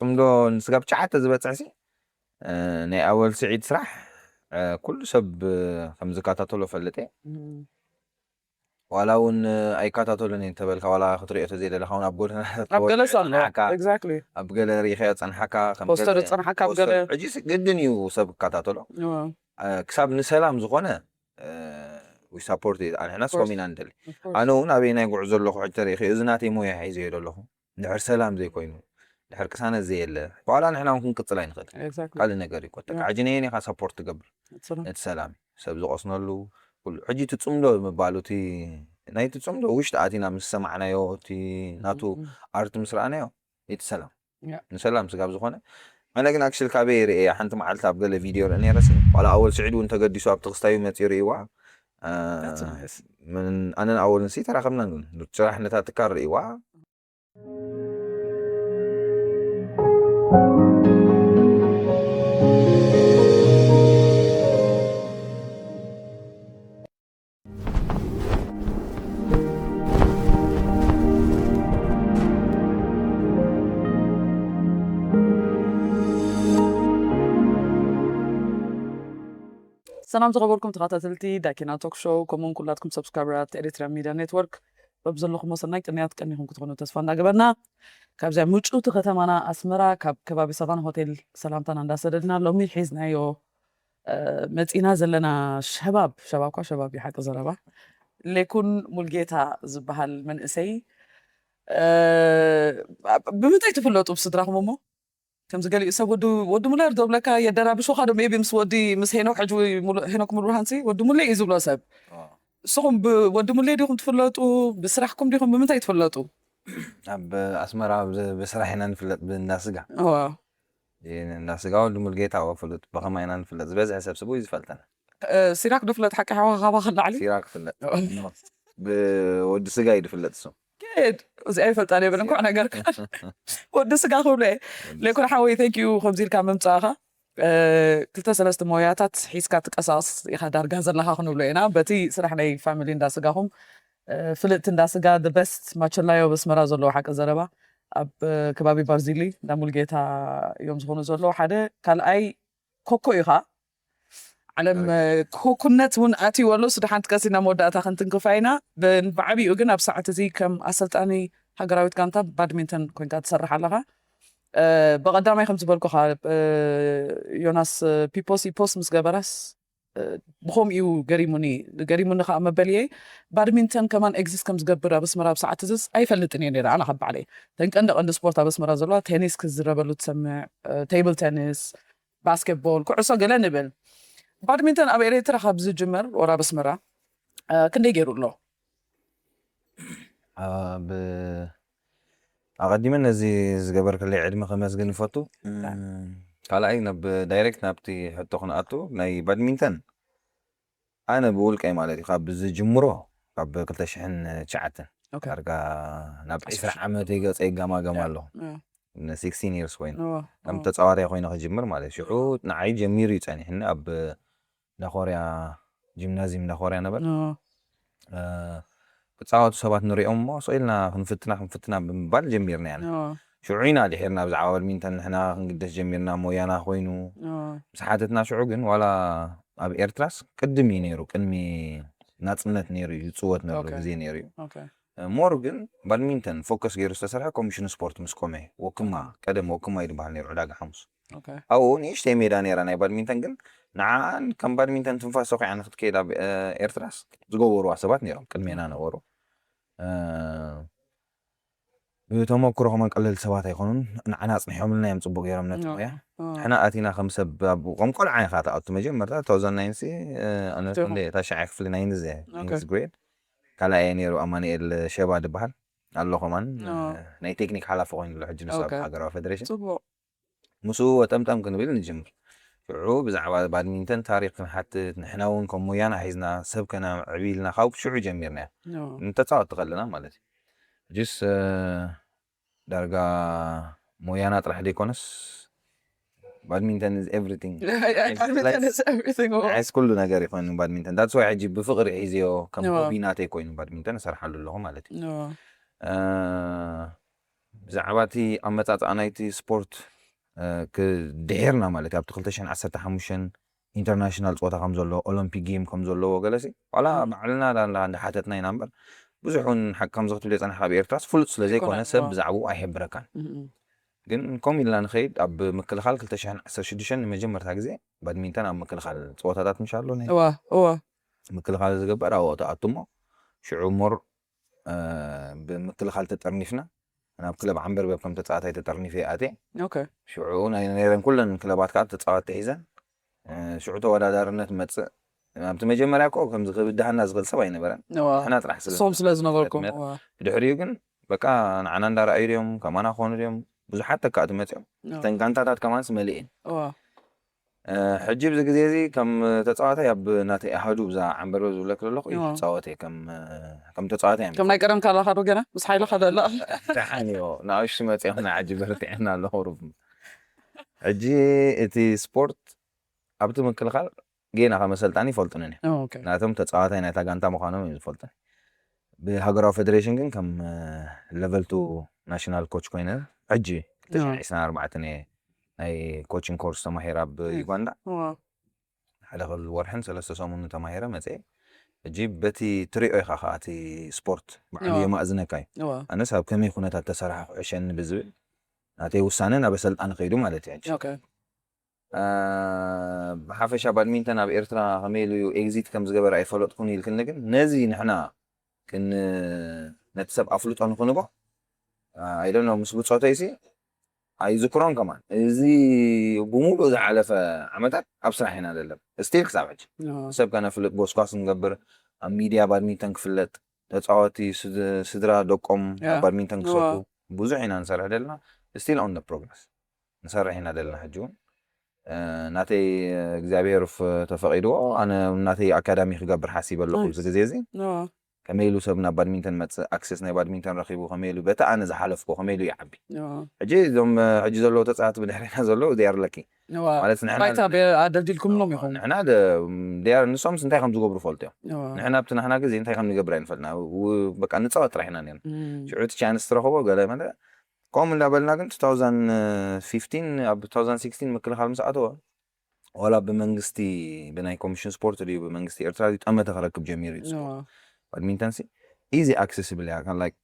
ጽምዶ ንስጋብ ትሽዓተ ዝበጽሕ ሲ ናይ ኣወል ስዒድ ስራሕ ኩሉ ሰብ ከም ዝከታተሎ ፈልጥ እየ። ዋላ እውን ኣይከታተሉን እየ እንተበልካ፣ ዋላ ክትሪኦ ተዘይደለካ እውን ኣብ ጎደናታት ኣብ ገለ ኣሎ። ዝጸንሓካ፣ Exactly. ኣብ ገለ ርኢኻዮ ዝጸንሓካ፣ ከም ፖስተር ገለ ዝጸንሓካ ኣብ ገለ ፖስተር፣ ሕጂ ሲ ግድን እዩ ሰብ ክከታተሎ። እዋ። ክሳብ ንሰላም ዝኾነ we support it፣ ኣንሕና Of course. ስኮም ኢና ንደሊ። Of course. ኣነ እውን ኣበይ ናይ ጉዕዞ ኣለኹ ሕጂ ተሪእኺ፣ እዚ ናተይ ሞያ ሒዘዮ ዘለኹ። ድሕር ሰላም ዘይኮይኑ፣ ድሕር ቅሳነት ዘየለ፣ ዋላ ንሕና እውን ክንቅጽል ኣይንኽእል። Exactly. ካልእ ነገር ይቆጠር። Yeah. ሕጂ ነየን ኢኻ ሰፖርት ትገብር? ሰላም። እቲ ሰላም፣ ሰብ ዝቆስነሉ፣ ኩሉ። ሕጂ እቲ ጽምዶ ምባሉ፣ እቲ ናይቲ ጽምዶ ውሽጢ ኣቲና ምስ ሰማዕናዮ፣ እቲ ናቱ Mm, ኣርት ምስ ረኣናዮ፣ እቲ ሰላም። Yeah. ንሰላም ስጋብ ዝኾነ። ኣነ ግን ኣክሽል ካበይ ርእየ፣ ሓንቲ መዓልቲ ኣብ ገለ ቪድዮ ርኢ ነይረ ሲ። ዋላ ኣወል ስዒድ እውን ተገዲሱ ኣብቲ ክስታዩ መጺኡ ርእይዋ። እ፣ That's nice. ምን-፣ ኣነን ኣወልን ሲ ተራኸብና ግን። ጭራሕ ነታ ትካል ርእይዋ። ሰላም ዝኸበርኩም ተኸታተልቲ ዳኪና ቶክ ሾው፣ ከምኡውን ኩላትኩም ሰብስክራይበራት ኤሪትሪያን ሚድያ ኔትወርክ፣ በብዘለኹሞ ሰናይ ቅንያት ቀኒኹም ክትኾኑ ተስፋ እንዳገበርና፣ ካብዚኣ ምጭውቲ ከተማና ኣስመራ፣ ካብ ከባቢ ሰቫን ሆቴል ሰላምታና እንዳሰደድና፣ ሎሚ ሒዝናዮ፣ እ፣ መጺና ዘለና ሸባብ፣ ሸባብ እኳ ሸባብ እዩ ሓቂ ዘረባ፣ ሌኩን ሙልጌታ ዝበሃል መንእሰይ፣ እ፣ ብምንታይ ትፍለጡ ብስድራኹም እሞ? ከምዚ ገሊኡ ሰብ ወዲ፣ ወዲ ሙለር ዶ ብለካ የደራብሹኻ ዶ? ሜቢ ምስ ወዲ፣ ምስ ሄኖክ፣ ሕጂ ሙሉ-፣ ሄኖክ ሙሉብርሃንሲ ወዲ ሙሌ እዩ ዝብሎ ሰብ። ንስኹም ብወዲ ሙሌ ዲኹም ትፍለጡ? ብስራሕኩም ዲኹም? ብምንታይ ትፍለጡ? ኣብ ኣስመራ ብ-፣ ብስራሕ ኢና ንፍለጥ፣ ብእንዳ ስጋ። እዋ። እንዳ ስጋ ወዲ ሙልጌታ እወ ፍሉጥ፣ ብኸማ ኢና ንፍለጥ፣ ዝበዝሐ ሰብ ስቡ እዩ ዝፈልጠና። እ፣ ሲራክ ዶ ፍለጥ ሓቂ ሓዋ ካባ ክላዕሊ? ሲራክ ፍለጥ። ብወዲ ስጋ እዩ ዝፍለጥ እሱ። ከድ፣ እዚኣ ይፈልጣ እየ በለ እንኳዕ ነገርካ። ወዲ ስጋ ክብሎ እየ። ሌኩን ሓወይ፣ thank you ከምዚ ኢልካ ምምጻእኻ። እ፣ ክልተ ሰለስተ ሞያታት ሒዝካ ትቀሳቀስ ኢኻ ዳርጋ ዘለኻ ክንብሎ ኢና። በቲ ስራሕ ናይ ፋሚሊ እንዳ ስጋኹም፣ እ፣ ፍልጥቲ እንዳ ስጋ፣ the best ማቸላዮ ኣብ ኣስመራ ዘለዎ ሓቂ ዘረባ፣ ኣብ፣ እ፣ ከባቢ ባርዚሊ እንዳ ሙልጌታ እዮም ዝኾኑ ዘለዉ። ሓደ፣ ካልኣይ ኮኮ ኢኻ። ዓለም፣ እ፣ ኮኩነት እውን ኣትይዎ ኣሎ። እሱ ደሓን ጥቀስ ኢና መወዳእታ ክንትንክፋ ኢና። ብ-፣ ብዓቢኡ ግን ኣብ ሰዓት እዚ ከም ኣሰልጣኒ ሃገራዊት ጋንታ ባድሚንተን ኮይንካ ትሰርሕ ኣለኻ። እ፣ ብቐዳማይ ከም ዝበልኩኻ፣ እ፣ ዮናስ፣ እ፣ ፒፖስ ፖስት ምስ ገበረስ፣ እ፣ ብኸምኡ እዩ ገሪሙኒ። ገሪሙኒ ከዓ መበልየይ፣ ባድሚንተን ከማን ኤግዚስት ከም ዝገብር ኣብ ኣስመራ ኣብ ሰዓት እዚስ ኣይፈልጥን እየ ነይረ፣ ኣነ ካብ ባዕለይ። እተን ቀንዲ ቀንዲ ስፖርት ኣብ ኣስመራ ዘለዋ ቴኒስ ክዝረበሉ ትሰምዕ፣ እ፣ ቴብል ቴኒስ፣ ባስኬትቦል፣ ኩዕሶ ገለ ንብል። ባድሚንተን ኣብ ኤርትራ ካብ ዝጅመር ወራ ኣብ ኣስመራ፣ እ፣ ክንደይ ገይሩ ኣሎ? ኣብ-፣ ኣቐዲመ ነዚ ዝገበርክለይ ዕድመ ከመስግን ይፈቱ። እም፣ ካልኣይ፣ ናብ ዳይሬክት ናብቲ ሕቶ ክንኣቱ፣ ናይ ባድሚንተን ኣነ ብውልቀይ ማለት እዩ፣ ካብ ዝጅምሮ ካብ ክልተ ሽሕን ትሽዓተን ኦኬ። ዳርጋ ናብ ዒስራ ዓመት ገጸ ይጋማገም ኣሎ። እ። ን ሲክስቲን ይርስ ኮይኑ እዋ፣ ከም እዋ። ተጻዋታይ ኮይነ ክጅምር ማለት እዩ። ሽዑ ንዓይ ጀሚሩ እዩ ጸኒሕኒ። ኣብ እንዳ ኮርያ፣ ጂምናዚየም እንዳ ኮርያ ነበር። እዋ። እ፣ ክጻወቱ ሰባት ንሪኦም እሞ፣ ስቕ ኢልና ክንፍትና፣ ክንፍትና ብምባል ጀሚርና ኢና። እዋ። ሽዑ ኢና ድሒርና ብዛዕባ ባድሚንተን ንሕና ክንግደስ ጀሚርና፣ ሞያና ኮይኑ። እዋ። ምስ ሓተትና ሽዑ ግን ዋላ ኣብ ኤርትራስ ቅድም እዩ ነይሩ፣ ቅድሚ ናጽነት ነይሩ እዩ ዝጽወት ነሎ ኦኬ። ግዜ ነይሩ እዩ። ኦኬ። እ፣ ሞር ግን ባድሚንተን ፎከስ ገይሩ ዝተሰርሐ ኮሚሽን ስፖርት ምስ ቆመ፣ ወክማ፣ ቀደም ወክማ እዩ ዝበሃል ነይሩ፣ ዕዳጋ ሓሙስ። ኦኬ። ኣብኡ ንእሽተይ ሜዳ ነይራ ናይ ባድሚንተን፣ ግን ንዓኣን ከም ባድሚንተን ትንፋስ ተኾይዓ ንክትከይድ ኣብ፣ እ፣ ኤርትራስ ዝገበሩዋ ሰባት ነይሮም፣ ቅድሜና ነበሩ። እ፣ ብተመክሮ ከማን ቀለልቲ ሰባት ኣይኮኑን፣ ንዓና ኣጽኒሖምልና እዮም ጽቡቕ ገይሮም ነቲ ኖ። ሞያ። ኖ። ንሕና ኣቲና ከም ሰብ ኣብ፣ ከም ቆልዓ ኢኻ ትኣቱ። መጀመርታ ታውዘንድ ናይን ሲ፣ እ፣ ኣነ ትኹ። ክንደይ፣ እታ ሻዓይ ክፍሊ ናይን እዚ፣ ኦኬ። ናይንዝ ግሬድ። ካልኣይ ነይሩ ኣማኑኤል ሸባ ዝበሃል ኣሎ ከማን፣ ኖ። እ፣ ናይ ቴክኒክ ሓላፊ ኮይኑ ኣሎ ሕጂ ንሱ ኣብ ኦኬ። ሃገራዊ ፌደሬሽን። ጽቡቕ። ምስኡ ወጠምጠም ክንብል ንጅምር። ሽዑ ብዛዕባ ባድሚንተን ታሪኽ ክንሓትት፣ ንሕና እውን ከም ሞያና ሒዝና ሰብ ከነዕቢ ኢልና ካብ ሽዑ ጀሚርና ኢና። ኖ። ንተጻወትቲ ከለና ማለት እዩ። ሕጂስ፣ እ፣ ዳርጋ ሞያና ጥራሕ ዘይኮነስ፣ ባድሚንተን is everything። It's like፣ ባድሚንተን is everything። ንዓይስ ኩሉ ነገር ይኾን ባድሚንተን። That's why ሕጂ ብፍቕሪ ሒዝዮ፣ ከም ኖ። ሆቢ ናተይ ኮይኑ ባድሚንተን እሰርሓሉ ኣለኹ ማለት እዩ። ኖ። እ፣ ብዛዕባ እቲ ኣመፃፅኣ ናይቲ ስፖርት፣ እ፣ ክድሕርና ማለት እዩ። ኣብቲ ክልተ ሽሕን ዓሰርተ ሓሙሽተን ኢንተርናሽናል ፀወታ ከም ዘሎ፣ ኦሎምፒክ ጌም ከም ዘለዎ ገለሲ፣ ዋላ ባዕልና ዳላ እንዳሓተትና ኢና እምበር፣ ብዙሕ እውን ሓቂ ከምዚ ክትብል የፀናሕካ ኣብ ኤርትራስ ፍሉጥ ስለ ዘይኮነ ኣይኮነን፣ ሰብ ዋ። ብዛዕባኡ ኣይሕብረካን። እም፣ እም። ግን ከምኡ ኢልና ንኸይድ፣ ኣብ ምክልኻል ክልተ ሽሕን ዓሰርተ ሽዱሽተን ንመጀመርታ ግዜ ባድሚንተን ኣብ ምክልኻል ፀወታታት ምሽ ኣሎ ናይ እዋ፣ እዋ። ምክልኻል ዝግበር ኣብኡ ተኣቱ እሞ፣ ሽዑ ሞር፣ እ፣ ብምክልኻል ተጠርኒፍና፣ ናብ ክለብ ዓምበርበብ ከም ተጻዋታይ ተጠርኒፈ እየ ኣትየ። ኦኬ። ሽዑ ናይ ነይረን ኩለን ክለባት ከኣ ተጻወትቲ ሒዘን፣ እ፣ ሽዑ ተወዳዳርነት መጽእ። ኣብቲ መጀመርያ እኮ ከምዚ ክብድሃና ዝኽእል ሰብ ኣይነበረን። እዋ። ንሕና ጥራሕ ስለ እሶም ስለ ዝነበርኩም፣ ቅድሚያት። እዋ። ብድሕሪኡ ግን በቃ ንዓና እንዳረኣዩ ድዮም፣ ከማና ክኾኑ ድዮም፣ ብዙሓት ተካእቲ መጺኦም። እዋ። እተን ጋንታታት ከማንስ መሊኤን። እዋ። እ፣ ሕጂ ኣብዚ ግዜ እዚ ከም ተጻዋታይ ኣብ ናተይ ኣሃዱ ብዛ ዓምበርበብ ዝብለክ ዘለኹ እዋ። ይጻወት እየ። ከም፣ ከም ተጻዋታይ እየ። ከም ናይ ቀደም ካላኻ ዶ ገና ምስ ሓይልኻ ደላ? ደሓን እዮ። ንኣሽቱ መጺኦም ንዓጂ በርቲዕና ኣሎ ቁሩብ። ሕጂ እቲ ስፖርት ኣብቲ ምክልኻል ጌና ከም ኣሰልጣኒ ይፈልጡኒ እዮም። ኦ፣ ኦኬ። ናቶም ተጻዋታይ ናይታ ጋንታ ምዃኖም እዮም ዝፈልጡኒ። ብሃገራዊ ፌደሬሽን ግን ከም፣ እ፣ ሌቨል ቱ ናሽናል ኮች ኮይነ ሕጂ ኦ። ክልተ ሽሕን ዕስራን ኣርባዕተን እየ ናይ ኮቺንግ ኮርስ ተማሂረ ኣብ እም። ዩጋንዳ። ዋ። ሓደ ክል ወርሕን ሰለስተ ሰሙን ተማሂረ መጽየ። ሕጂ በቲ ትሪኦ ኢኻ ከኣ እቲ ስፖርት ባዕሉ ዋ። የማእዝነካ እዩ። ዋ። ኣነስ ኣብ ከመይ ኩነታት ተሰራሕኩ ዕሸኒ ብዝብል ናተይ ውሳነ ናብ ኣሰልጣኒ ከይዱ ማለት እዩ ሕጂ። ኦኬ። አ፣ ብሓፈሻ ባድሚንተን ኣብ ኤርትራ ከመይ ኢሉ ኤግዚት ከም ዝገበረ ኣይፈለጥኩን ኢልክኒ፣ ግን ነዚ ንሕና ክን-፣ ነቲ ሰብ ኣፍልጦ ንኽንቦ፣ አ፣ I don't know፣ ምስ ብጾተይሲ ኣይዝክሮን ከማን። እዚ ብምሉእ ዝሓለፈ ዓመታት ኣብ ስራሕ ኢና ዘለና። ስቲል ክሳብ ሕጂ። ኦ። ሰብ ከነፍልጥ፣ ጎስጓስ ንገብር፣ ኣብ ሚድያ ባድሚንተን ክፍለጥ፣ ተጻወቲ ስድ-፣ ስድራ ደቆም ያ። ኣብ ባድሚንተን ክሰርሑ ዋ። ብዙሕ ኢና ንሰርሕ ዘለና። ስቲል ኦን ፕሮግረስ ንሰርሕ ኢና ዘለና። ሕጂ እውን፣ እ፣ ናተይ እግዚኣብሔር ፍ-፣ ተፈቒድዎ ኣነ ናተይ ኣካዳሚ ክገብር ሓሲበ ኣለኹ ናይስ። ኣብዚ ግዜ እዚ። ዋ። ከመይ ኢሉ ሰብ ናብ ባድሚንተን መጽእ፣ ኣክሰስ ናይ ባድሚንተን ረኺቡ፣ ከመይ ኢሉ በቲ ኣነ ዝሓለፍኩ፣ ከመይ ኢሉ ይዓቢ። ዋ። ሕጂ እዞም፣ እ፣ ሕጂ ዘለዉ ተጻወቲ ብድሕሪና ዘለዉ፣ they are lucky። ዋ። ማለት ንሕና ባይታ በ-፣ ኣደልዲልኩምሎም ኢኹም። ንሕና ደ-፣ they are፣ ንሶምስ እንታይ ከም ዝገብሩ ፈልጡ እዮም። ዋ። ንሕና ኣብቲ ናህና ግዜ እንታይ ከም ንገብር ኣይንፈልጥና። ው-፣ በቃ ንጻወት ጥራሕ ኢና ነርና። እም። ሽዑ እቲ ቻንስ ትረኽቦ ገለ መለ ከምኡ እንዳበልና ግን two thousand fifteen ኣብ two thousand sixteen ምክልኻል ምስ ኣተወ፣ ዋላ ብመንግስቲ፣ ብናይ ኮሚሽን ስፖርት ድዩ ብመንግስቲ ኤርትራ ድዩ ጠመተ ክረክብ ጀሚሩ እዩ ስፖርት። እዋ። ባድሚንተን ሲ ኢዚ ኣክሰስብል እያ። ከም ላይክ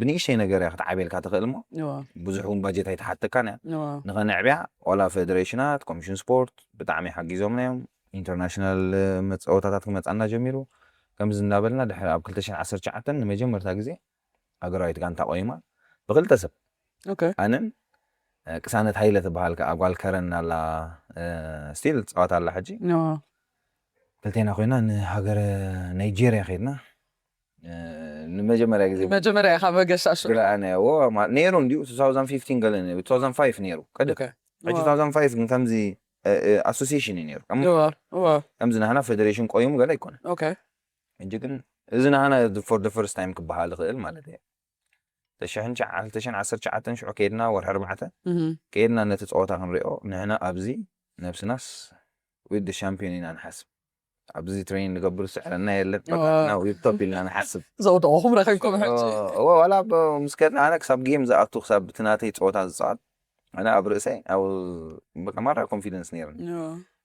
ብንእሽተይ ነገር እያ ክትዓብየልካ ትኽእል እሞ እዋ። ብዙሕ እውን ባጀት ኣይትሓተካን እያ። እዋ። ንኸነዕብያ ዋላ ፌደሬሽናት፣ ኮሚሽን ስፖርት ብጣዕሚ ሓጊዞምና እዮም። ኢንተርናሽናል መፃወታታት ክመፃና ጀሚሩ። ከምዚ እንዳበልና ድሕሪ ኣብ ክልተ ሽሕን ዓሰርተ ትሽዓተን ንመጀመርታ ግዜ ሃገራዊት ጋንታ ቆይማ ብክልተ ሰብ። ኦኬ። ኣነን፣ እ፣ ቅሳነት ሃይለ ትበሃል ከኣ ጓል ከረን ኣላ፣ እ፣ ስቲል ትጻወት ኣላ ሕጂ። ኖ። ክልቴና ኮይና ንሃገረ ናይጄርያ ከይድና። እ፣ ንመጀመርያ ግዜ መጀመርያ ኢኻ መገሻ ሽዑ። ግራ ኣነ፣ ዎ፣ ማ-፣ ነይሩ እንድዩ፣ two thousand fifteen ገለ ነይሩ፣ two thousand five ነይሩ፣ ቅድም። ኦኬ። ሕጂ ዋ። two thousand five ግን ከምዚ፣ እ፣ እ፣ ኣሶሲዬሽን እዩ ነይሩ። ከም ዋ፣ ዋ። ከምዚ ናህና ፌደሬሽን ቆይሙ ገለ ኣይኮነን። ኦኬ። ሕጂ ግን እዚ ናህና for the first time ክበሃል ይኽእል ማለት እዩ። ተሽሕን ሸዓ-፣ ክልተ ሽሕን ዓሰርተ ትሽዓተን ሽዑ ከይድና ወርሒ ኣርባዕተ እህ። ከይድና ነቲ ጸወታ ክንሪኦ ንሕና ኣብዚ ነብስናስ with the champion ኢና ንሓስብ። ኣብዚ ትሬኒንግ ንገብር ዝስዕረና የለን፣ በቃ እዋ። ንሕና ዊብ ቶፕ ኢልና ንሓስብ። ዘውደቑኹም ረኺብኩም ሕጂ። እዎ፣ እዎ፣ ዋላ ብ-፣ ምስ ከድና ኣነ ክሳብ ጌም ዝኣቱ፣ ክሳብ እቲ ናተይ ጸወታ ዝጻወት፣ ኣነ ኣብ ርእሰይ፣ ኣብ፣ በቃ ማራ ኮንፊደንስ ነይሩኒ። እዋ።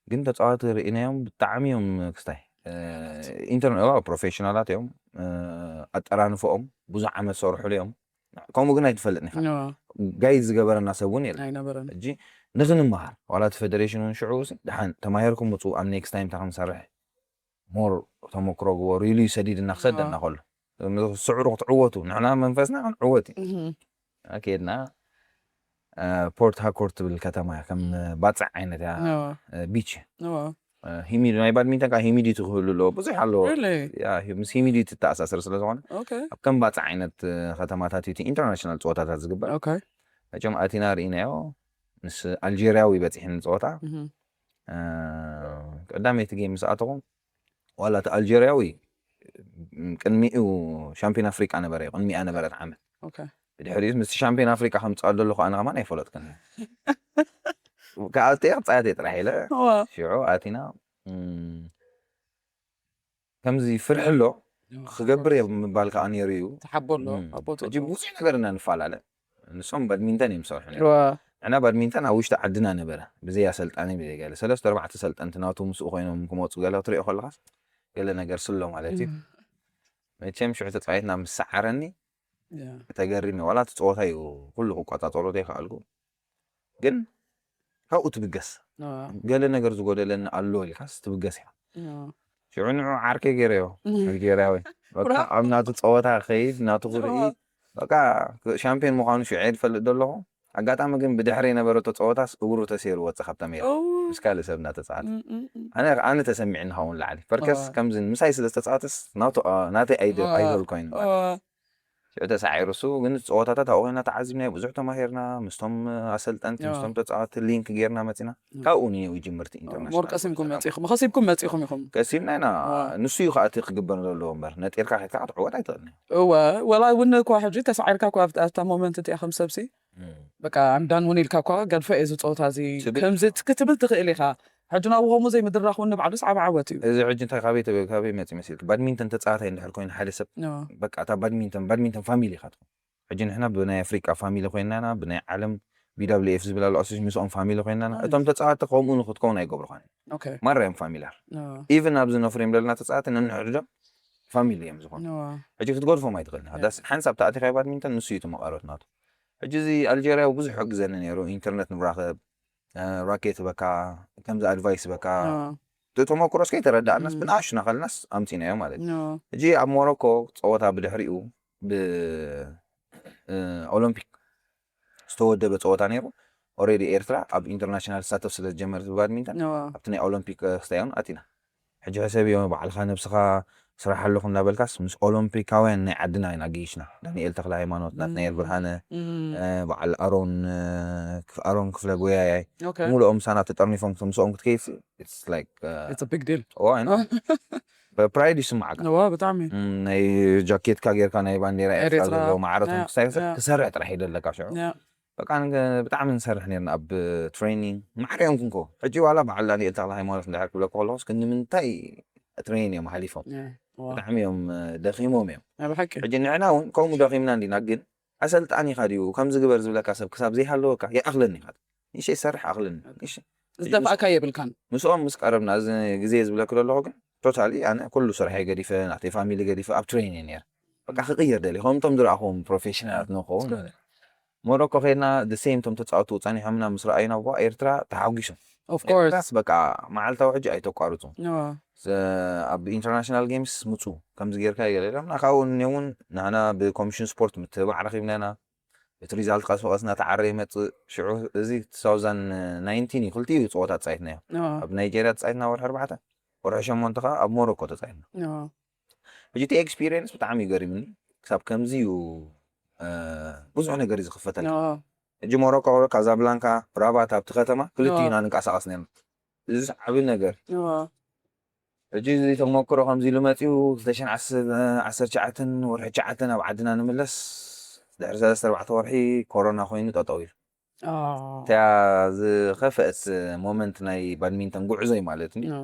ግን ተጻወቲ ርኢናዮም ብጣዕሚ እዮም ክስታይ። እ፣ ኢንተርና-፣ እዋ፣ ፕሮፌሽናላት እዮም። እ፣ ኣጠራንፈኦም ብዙሕ ዓመት ዝሰርሑሉ እዮም። ከምኡ ግን ኣይትፈልጥን ኢኻ። እዋ። ጋይድ ዝገበረና ሰብ እውን የለን። ኣይነበረን። ሕጂ ንኽንመሃር፣ ዋላ እቲ ፌደሬሽን እውን ሽዑ ሲ፣ ደሓን ተማሂርኩም ምጹ፣ ኣብ ኔክስት ታይም እንታይ ክንሰርሕ፣ ሞር ተመክሮ ግበሩ ኢሉ እዩ ሰዲድና ክሰደና እዋ። ከሎ። ስዕሩ ክትዕወቱ፣ ንሕና መንፈስና ክንዕወት እዩ። እህ። ከድና፣ እ፣ ፖርት ሃርኮርት ትብል ከተማ እያ፣ ከም ባጽዕ ዓይነት እያ፣ እዋ። እ፣ ቢች። እዋ። እ፣ ሂሚዲ-፣ ናይ ባድሚንተን ከዓ ሂሚዲቲ ክህሉ ኣለዎ፣ ብዙሕ ኣለዎ። ሪሊ? ያ፣ ሂ-፣ ምስ ሂሚዲቲ ተኣሳሰር ስለ ዝኾነ፣ ኦኬ። ኣብ ከም ባጽዕ ዓይነት፣ እ፣ ከተማታት እዩ እቲ ኢንተርናሽናል ጸወታታት ዝግበር። ኦኬ። መቸም ኣቲና ርኢናዮ፣ ምስ ኣልጄርያዊ በጺሕኒ ጸወታ። እህ። እ፣ ቀዳመይቲ ጌም ምስ ኣተኹ፣ ዋላ እቲ ኣልጀርያዊ ቅድሚኡ ሻምፒዮን ኣፍሪቃ ነበረ፣ ቅድሚኣ ነበረት ዓመት። ኦኬ። ብድሕሪኡ ምስቲ ሻምፒዮን ኣፍሪቃ ከምጽኣ ዘለኹ ኣነ ከማን ኣይፈለጥኩን። ክኣቱ እየ ክጻወት እየ ጥራሕ ኢለ። እዋ። ሽዑ ኣቲና፣ እም፣ ከምዚ ፍርሒ ኣሎ፣ እዋ። ክገብር እየ ምባል ከኣ ነይሩ እዩ። ተሓቦ ኣሎ፣ እም። ኣብ ቦትኡ ሕጂ ኣሎ። ብዙሕ ነገር ኢና ንፈላለ። ንሶም ባድሚንተን እዮም ዝሰርሑ ነይሮም። ዋ ንሕና ባድሚንተን ኣብ ውሽጢ ዓድና ነበረ፣ ብዘይ ኣሰልጣኒ፣ ብዘይ ገለ ሰለስተ ኣርባዕተ ሰልጠንቲ ናቱ ምስኡ ኮይኖም ክመፁ ገለ ትሪኦ ከለኻስ ገለ ነገር ስሎ ማለት እዩ። መቸም ሽዑ ተፃዊትና ምስ ሰዓረኒ ተገሪመ። ዋላ እቲ ፀወታ እዩ ኩሉ ክቆፃፀሮ ዘይከኣልኩ፣ ግን ካብኡ ትብገስ። ገለ ነገር ዝጎደለኒ ኣሎ ኢልካስ ትብገስ ኢኻ። ሽዑ ንዑ ዓርከይ ገይረዮ፣ ኣልጀርያዊ። በቃ ኣብ ናቱ ፀወታ ክኸይድ፣ ናቱ ክርኢ፣ በቃ ሻምፒዮን ምዃኑ ሽዑ እየ ዝፈልጥ ዘለኹ። ኣጋጣሚ ግን ብድሕሪ የነበረቶ ፀወታስ እግሩ ተሰይሩ ወፀ ካብታ ሜዳ፣ ምስ ካልእ ሰብ እናተፃወተ። ኣነ ኣነ ተሰሚዕኒ ኸውን ላዕሊ ፈርከስ ከምዚ ምሳይ ስለ ዝተፃወተስ ናቱ ናተይ ኣይደ- ኣይዶል ኮይኑ። ሽዑ ተሳዒሩ እሱ። ግን ፀወታታት ኣብኡ ኮይና ተዓዚብናዮ፣ ብዙሕ ተማሂርና፣ ምስቶም ኣሰልጠንቲ ምስቶም ተፃወቲ ሊንክ ጌርና መፂና። ካብኡ ንየው ጅምርቲ ኢንተርናሽናል ሞር ቀሲምኩም መፂኹም ከሲብኩም መፂኹም ኢኹም። ቀሲምና ኢና። ንሱ እዩ ከዓ እቲ ክግበር ዘለዎ እምበር ነጢርካ ከድካ ክትዕወት ኣይትኽእልን። እወ ወላ እውን እኳ ሕጂ ተሳዒርካ እኳ ኣብታ ኣብታ ሞመንት እቲኣ ከም ሰብሲ በቃ ኣምዳን እውን ኢልካ እኳ ገድፎ እየ ዝፀወታ እዚ ትብል። ከምዚ ክትብል ትኽእል ኢኻ። ሕጂ ናብኡ ከምኡ ዘይምድራኽ እውን ንባዕሉስ ዓብ ዓወት እዩ። እዚ ሕጂ እንታይ ካበይ ተበ- ካበይ መፂ መሲልክ? ባድሚንተን ተፃዋታይ እንድሕር ኮይኑ ሓደ ሰብ፣ ኖ። በቃ እታ ባድሚንተን ባድሚንተን ፋሚሊ ኢኻ ትኾን። ሕጂ ንሕና ብናይ ኣፍሪቃ ፋሚሊ ኮይናና፣ ብናይ ዓለም ቢ ደብሊው ኤፍ ዝበላሉ ኣሶሴሽን ምስኦም ፋሚሊ ኮይናና፣ እቶም ተፃወቲ ከምኡ ንክትከውን ኣይገብሩኻን። ኦኬ። ማራ እዮም ፋሚላር። ኖ። ኢቨን ኣብዚ ነፍር እዮም ዘለና ተፃወቲ ነንሕድዶም ፋሚሊ እዮም ዝኾኑ። ኖ። ሕጂ ክትገድፎም ኣይትኽእልን ኢኻ። ዳስ ሓንሳብ ተኣቲኻ ባድሚንተን ንሱ እዩ እቲ መቐረት ናቱ። ሕጂ እዚ ኣልጀርያዊ ብዙሕ ሕግዘኒ ነይሩ። ኢንተርነት ንራኸብ፣ እ፣ ራኬት በካ፣ ከምዚ ኣድቫይስ በካ። ኖ። እቲ ተመክሮስ ከይተረዳእናስ ም። ብንኣሽና ከለናስ ኣምፂናዮ ማለት እዩ። ኖ። ሕጂ ኣብ ሞሮኮ ፀወታ ብድሕሪኡ ብ እ፣ ኦሎምፒክ ዝተወደበ ፀወታ ነይሩ። ኦልሬዲ ኤርትራ ኣብ ኢንተርናሽናል ትሳተፍ ስለ ዝጀመረት ብባድሚንተን ኖ። ኣብቲ ናይ ኦሎምፒክ እ፣ ክስታዮን ኣቲና። ሕጂ ሕሰብ እዮም ባዕልኻ ነብስኻ ስራሕ ኣለኹ እንዳበልካስ ምስ ኦሎምፒካውያን ናይ ዓድና ኢና ገይሽና። ዳንኤል ተክለ ሃይማኖት፣ ናትናኤል ም። ብርሃነ፣ ም። እ፣ በዓል ኣሮን እ፣ ክፍ- ኣሮን ክፍለ ጎያያይ ኦኬ። ሙሉኦም ምሳና ተጠርኒፎም ምስ- ምስኦም ክትከይድ it's like እ፣ It's a big deal። ኦ፣ I know። ፕራይድ ይስማዓካ። እዋ ብጣዕሚ ም፣ ናይ ጃኬትካ ጌርካ ናይ ባንዴራ ኤርትራ ኤርትራ። ዘለዎ ማዕረቶም ያ፣ ክሳይሰ ያ። ክሰርሕ ጥራሕ ይደለካ ሽዑ። ያ። በቃ ንገ- ብጣዕሚ ንሰርሕ ነርና ኣብ ትሬኒንግ ማዕረዮም ክንኮ። ሕጂ ዋላ በዓል ዳንኤል ተክለ ሃይማኖት እንድሕር ክብለካ ከለኹስ ክንምንታይ ትሬኒንግ እዮም ሓሊፎም። ያ፣ እዋ። ብጣዕሚ እዮም እ፣ ደኺሞም እዮም። ናይ ብሓቂ ሕጂ ንሕና እውን ከምኡ ደኺምና እንዲና፣ ግን ኣሰልጣኒኻ ድዩ ከምዚ ግበር ዝብለካ ሰብ ክሳብ ዘይሃለወካ ይኣኽለኒ ኢኻ። ንእሽተይ ሰርሕ ኣኽለኒ። እሺ። ዝደፍኣካ የብልካን። ምስኦም ምስ ቀረብና እዚ ግዜ ዝብለክ ዘለኹ ግን ቶታሊ ኣነ ኩሉ ስርሐይ ገዲፈ፣ ናተይ ፋሚሊ ገዲፈ ኣብ ትሬን እየ ነይረ። በቃ ክቕየር ደልየ። ከምቶም ዝረኣኹዎም ፕሮፌሽናላት ንኸውን ማለት። ሞሮኮ ከይድና the same ቶም ተፃወቱ ፀኒሖምና ምስ ረኣዩና ዋ ኤርትራ ተሓጒሶም። Of course። ኤርትራስ በቃ መዓልታዊ ሕጂ ኣይተቋርፁ። ኖ። ዘ- ኣብ ኢንተርናሽናል ጌምስ ምፁ ከምዚ ጌርካ ይገለ ኢሎምና። ካብኡ ንኔ እውን ንሕና ብኮሚሽን ስፖርት ምትብባዕ ረኺብና ኢና። እቲ ሪዛልት ቀስ ብቐስ እናተዓረ ይመፅእ። ሽዑ እዚ two thousand nineteen እዩ ክልቲኡ ፀወታ ተፃይትናዮ። ኖ። ኣብ ናይጄርያ ተፃይትና ወርሒ ኣርባዕተ፣ ወርሒ ሸሞንተ ከዓ ኣብ ሞሮኮ ተፃይትና። ኖ። ሕጂ እቲ ኤክስፒሪየንስ ብጣዕሚ እዩ ገሪምኒ። ክሳብ ከምዚ እዩ እ፣ ብዙሕ ነገር እዩ ዝኽፈተል። ኖ። ሕጂ ሞሮኮ ካዛብላንካ ራባት ኣብቲ ከተማ ክልቲኡ ኖ። ኢና ንንቀሳቐስ ነርና። እዚ ዓቢ ነገር። ኖ። ሕጂ እዚ ተመክሮ ከምዚ ኢሉ መፂኡ ክልተ ሽሕን ዓሰርተ ትሽዓተን ወርሒ ትሽዓተ ናብ ዓድና ንምለስ ድሕሪ ሰለስተ ኣርባዕተ ወርሒ ኮሮና ኮይኑ ጠጠው ኢሉ። ኦ። እታ ዝኸፈአት ሞመንት ናይ ባድሚንተን ጉዕዞይ ማለት እዩ። ኖ።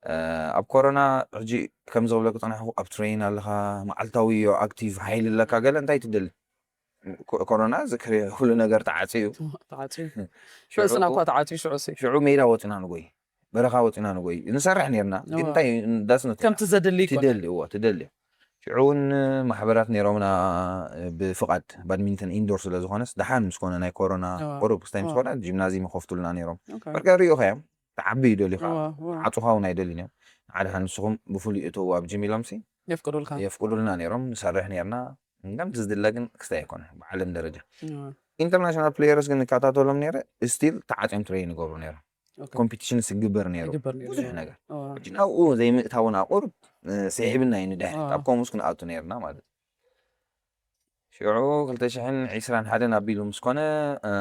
እ፣ ኣብ ኮሮና ሕጂ ከም ዝብለኩ ፀናሕኩ ኣብ ትሬን ኣለኻ፣ መዓልታዊ ዮ ኣክቲቭ ሓይሊ ኣለካ፣ ገለ እንታይ ትደሊ? ኮ- ኮሮና ዝክሪ ኩሉ ነገር ተዓፅዩ። ተዓፅዩ። ርእስና እኳ ተዓፅዩ ሽዑ ሲ። ሽዑ ሜዳ ወፂና ንጎይ፣ በረኻ ወፂና ንጎይ ንሰርሕ ነርና። ግን እዋ። እንታይ ዳስነት ከምቲ ዘድሊ ይኮነ። ትደሊ እዎ ትደሊ። ሽዑ እውን ማሕበራት ነይሮምና ብፍቓድ ባድሚንተን ኢንዶር ስለ ዝኾነስ ደሓን ምስ ኮነ ናይ ኮሮና እዋ። ቁሩብ ክስታይ ምስ እዋ። ኮነ ጂምናዚየም ይኸፍቱልና ነይሮም። ኦኬ። በርቀ ሪኡ ኸዮም ተዓቢ ይደልዩ ከዓ እዋ፣ እዋ። ዓፁኻ እውን ኣይደልን እዮም። ሓደ ሓ ንስኹም ብፍሉይ እተዉ ኣብ ጂም ኢሎምሲ የፍቅዱልካ። የፍቅዱልና ነይሮም። ንሰርሕ ነርና። እንደም ዝድለ ግን ክስታይ ኣይኮነ ብዓለም ደረጃ እዋ። ኢንተርናሽናል ፕሌየርስ ግን ንከታተሎም ነይረ። ስቲል ተዓፅዮም ትሬን ይገብሩ ነይሮም። ኦኬ። ኮምፒቲሽን ስግበር ነይሩ ይግበር ነይሩ። ብዙሕ ነገር እዋ። ሕጂ ናብኡ ዘይምእታውና ቁሩብ እ፣ ስሒብና እዩ ንድሕር እዋ። ኣብ ከምኡስ ክንኣቱ ነርና ማለት እዩ። ሽዑ ክልተ ሽሕን ዕስራን ሓደን ኣቢሉ ምስ ኮነ እ፣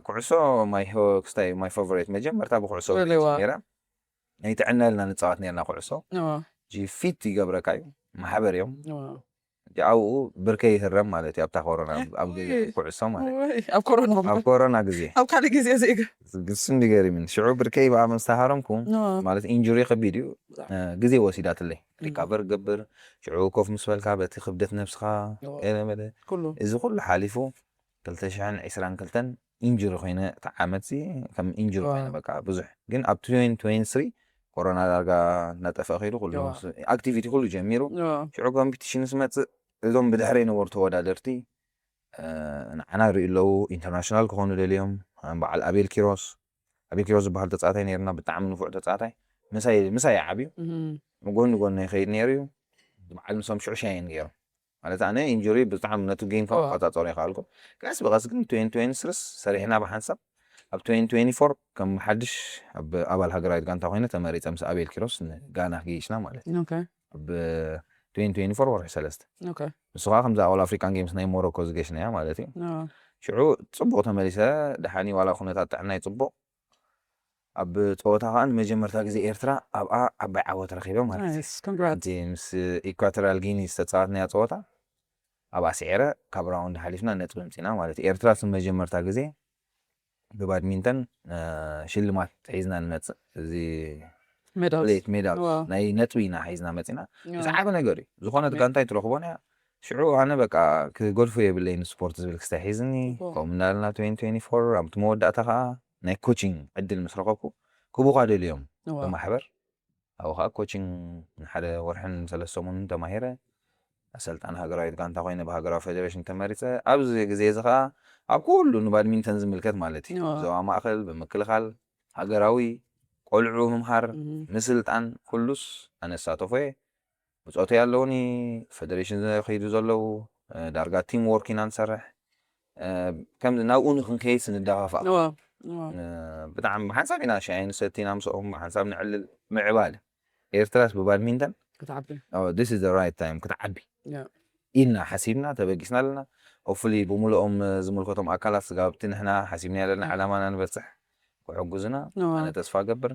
ኩዕሶ ማይ ሆ- ክስታይ ማይ ፋቨሬት መጀመርታ ብኩዕሶ በለዋ። ነይረ። ኣይትዕነልና ንፃወት ነርና ኩዕሶ እዋ። ጂ ፊት ይገብረካ እዩ ማሕበር እዮም። እዋ። ኣብኡ ብርከይ ይህረም ማለት እዩ ኣብታ ኮሮና ኣብ ግዜ ወይ። ኩዕሶ ማለት እዩ። ወይ፣ ኣብ ኮሮና ኣብ ኮሮና ግዜ ኣብ ካልእ ግዜ ዘይገ ግስም ይገርምን ሽዑ ብርከይ ብኣ ምስ ተሃረምኩ እዋ። ማለት ኢንጁሪ ከቢድ እዩ። ብጣዕሚ። እ፣ ግዜ ወሲዳትለይ ሪካቨር ገብር ሽዑ ኮፍ ምስ በልካ በቲ ክብደት ነብስኻ እዋ። ገለ መለ ኩሉ እዚ ኩሉ ሓሊፉ ክልተ ሽሕን ዕስራን ክልተን ኢንጁሪ ኮይነ እቲ ዓመት ሲ ከም ኢንጁሪ ኮይነ በቃ ብዙሕ ግን ኣብ twenty twenty three ኮሮና ዳርጋ እናጠፍአ ከይዱ ኩሉ ኣክቲቪቲ ኩሉ ጀሚሩ ሽዑ ኮምፒቲሽን ስመፅእ እዞም ብድሕረይ ነበሩ ተወዳደርቲ ንዓና ሪኡ ኣለዉ ኢንተርናሽናል ክኾኑ ደልዮም በዓል ኣቤል ኪሮስ ኣቤል ኪሮስ ዝበሃል ተፃታይ ነርና ብጣዕሚ ንፉዕ ተፃታይ ምሳይ ምሳይ ዓብዩ ጎኒ ጎኒ ይኸይድ ነይሩ እዩ በዓል ምሶም ሽዑ ሻይን ገይሮም ማለት ኣነ ኢንጁሪ ብጣዕሚ ነቲ ጌም ካብ ክቆፃፀሮ ይኽኣልኩ ቀስ ብቀስ ግን twenty twenty three ስ ሰሪሕና ብሓንሳብ ኣብ twenty twenty four ከም ሓድሽ ኣብ ኣባል ሃገራዊት ጋንታ ኮይነ ተመሪፀ ምስ ኣቤል ኪሮስ ንጋና ገይሽና ማለት እዩ ኣብ twenty twenty four ወርሒ ሰለስተ ንሱ ከዓ ከምዚ ኣል ኣፍሪካን ጌምስ ናይ ሞሮኮ ዝገሽናያ ማለት እዩ ሽዑ ፅቡቅ ተመሊሰ ደሓኒ ዋላ ኩነታት ጥዕናይ ፅቡቅ ኣብ ፀወታ ከዓ ንመጀመርታ ግዜ ኤርትራ ኣብኣ ዓባይ ዓወት ረኪበ ማለት እዩ ምስ ኢኳቶሪያል ጊኒ ዝተፃወትናያ ፀወታ ኣብኣ ስዒረ ካብ ራውንድ ሓሊፍና ነጥቢ ምፂና ማለት እዩ ኤርትራ ስ መጀመርታ ግዜ ብባድሚንተን ሽልማት ሒዝና ንመፅእ እዚ ፕሌት ሜዳል ናይ ነጥቢ ኢና ሒዝና መፂና ዝዓበ ነገር እዩ ዝኾነት ጋንታይ ትረኽቦን እያ ሽዑ ኣነ በቃ ክገድፎ የብለይን ስፖርት ዝብል ክስታይ ሒዝኒ ከምኡ እናልና twenty twenty four ኣብቲ መወዳእታ ከዓ ናይ ኮቺንግ ዕድል ምስ ረኸብኩ ክቡኻ ደልዮም ብማሕበር ኣብኡ ከዓ ኮቺንግ ንሓደ ወርሕን ሰለስተ ሰሙንን ተማሂረ ኣሰልጣኒ ሃገራዊት ጋንታ ኮይነ ብሃገራዊ ፌደሬሽን ተመሪፀ ኣብዚ ግዜ እዚ ከዓ ኣብ ኩሉ ንባድሚንተን ዝምልከት ማለት እዩ ዞባ ማእከል ብምክልኻል ሃገራዊ ቆልዑ ምምሃር ምስልጣን ኩሉስ ኣነሳተፎ እየ ብፆተይ ኣለውኒ ፈደሬሽን ከይዱ ዘለዉ ዳርጋ ቲም ወርክ ኢና ንሰርሕ ከምዚ ናብኡ ንክንከይስ ንደፋፋእ ብጣዕሚ ብሓንሳብ ኢና ሻሂ ንሰቲ ኢና ምስኦም ብሓንሳብ ንዕልል ምዕባለ ኤርትራስ ብባድሚንተን this is the right time ክትዓቢ ኢልና ሓሲብና ተበጊስና ኣለና ሆፍሊ ብምልኦም ዝምልከቶም ኣካላት ስጋብቲ ንሕና ሓሲብና ኣለና ዓላማና ንበፅሕ ክሕጉዝና ኣነ ተስፋ ገብር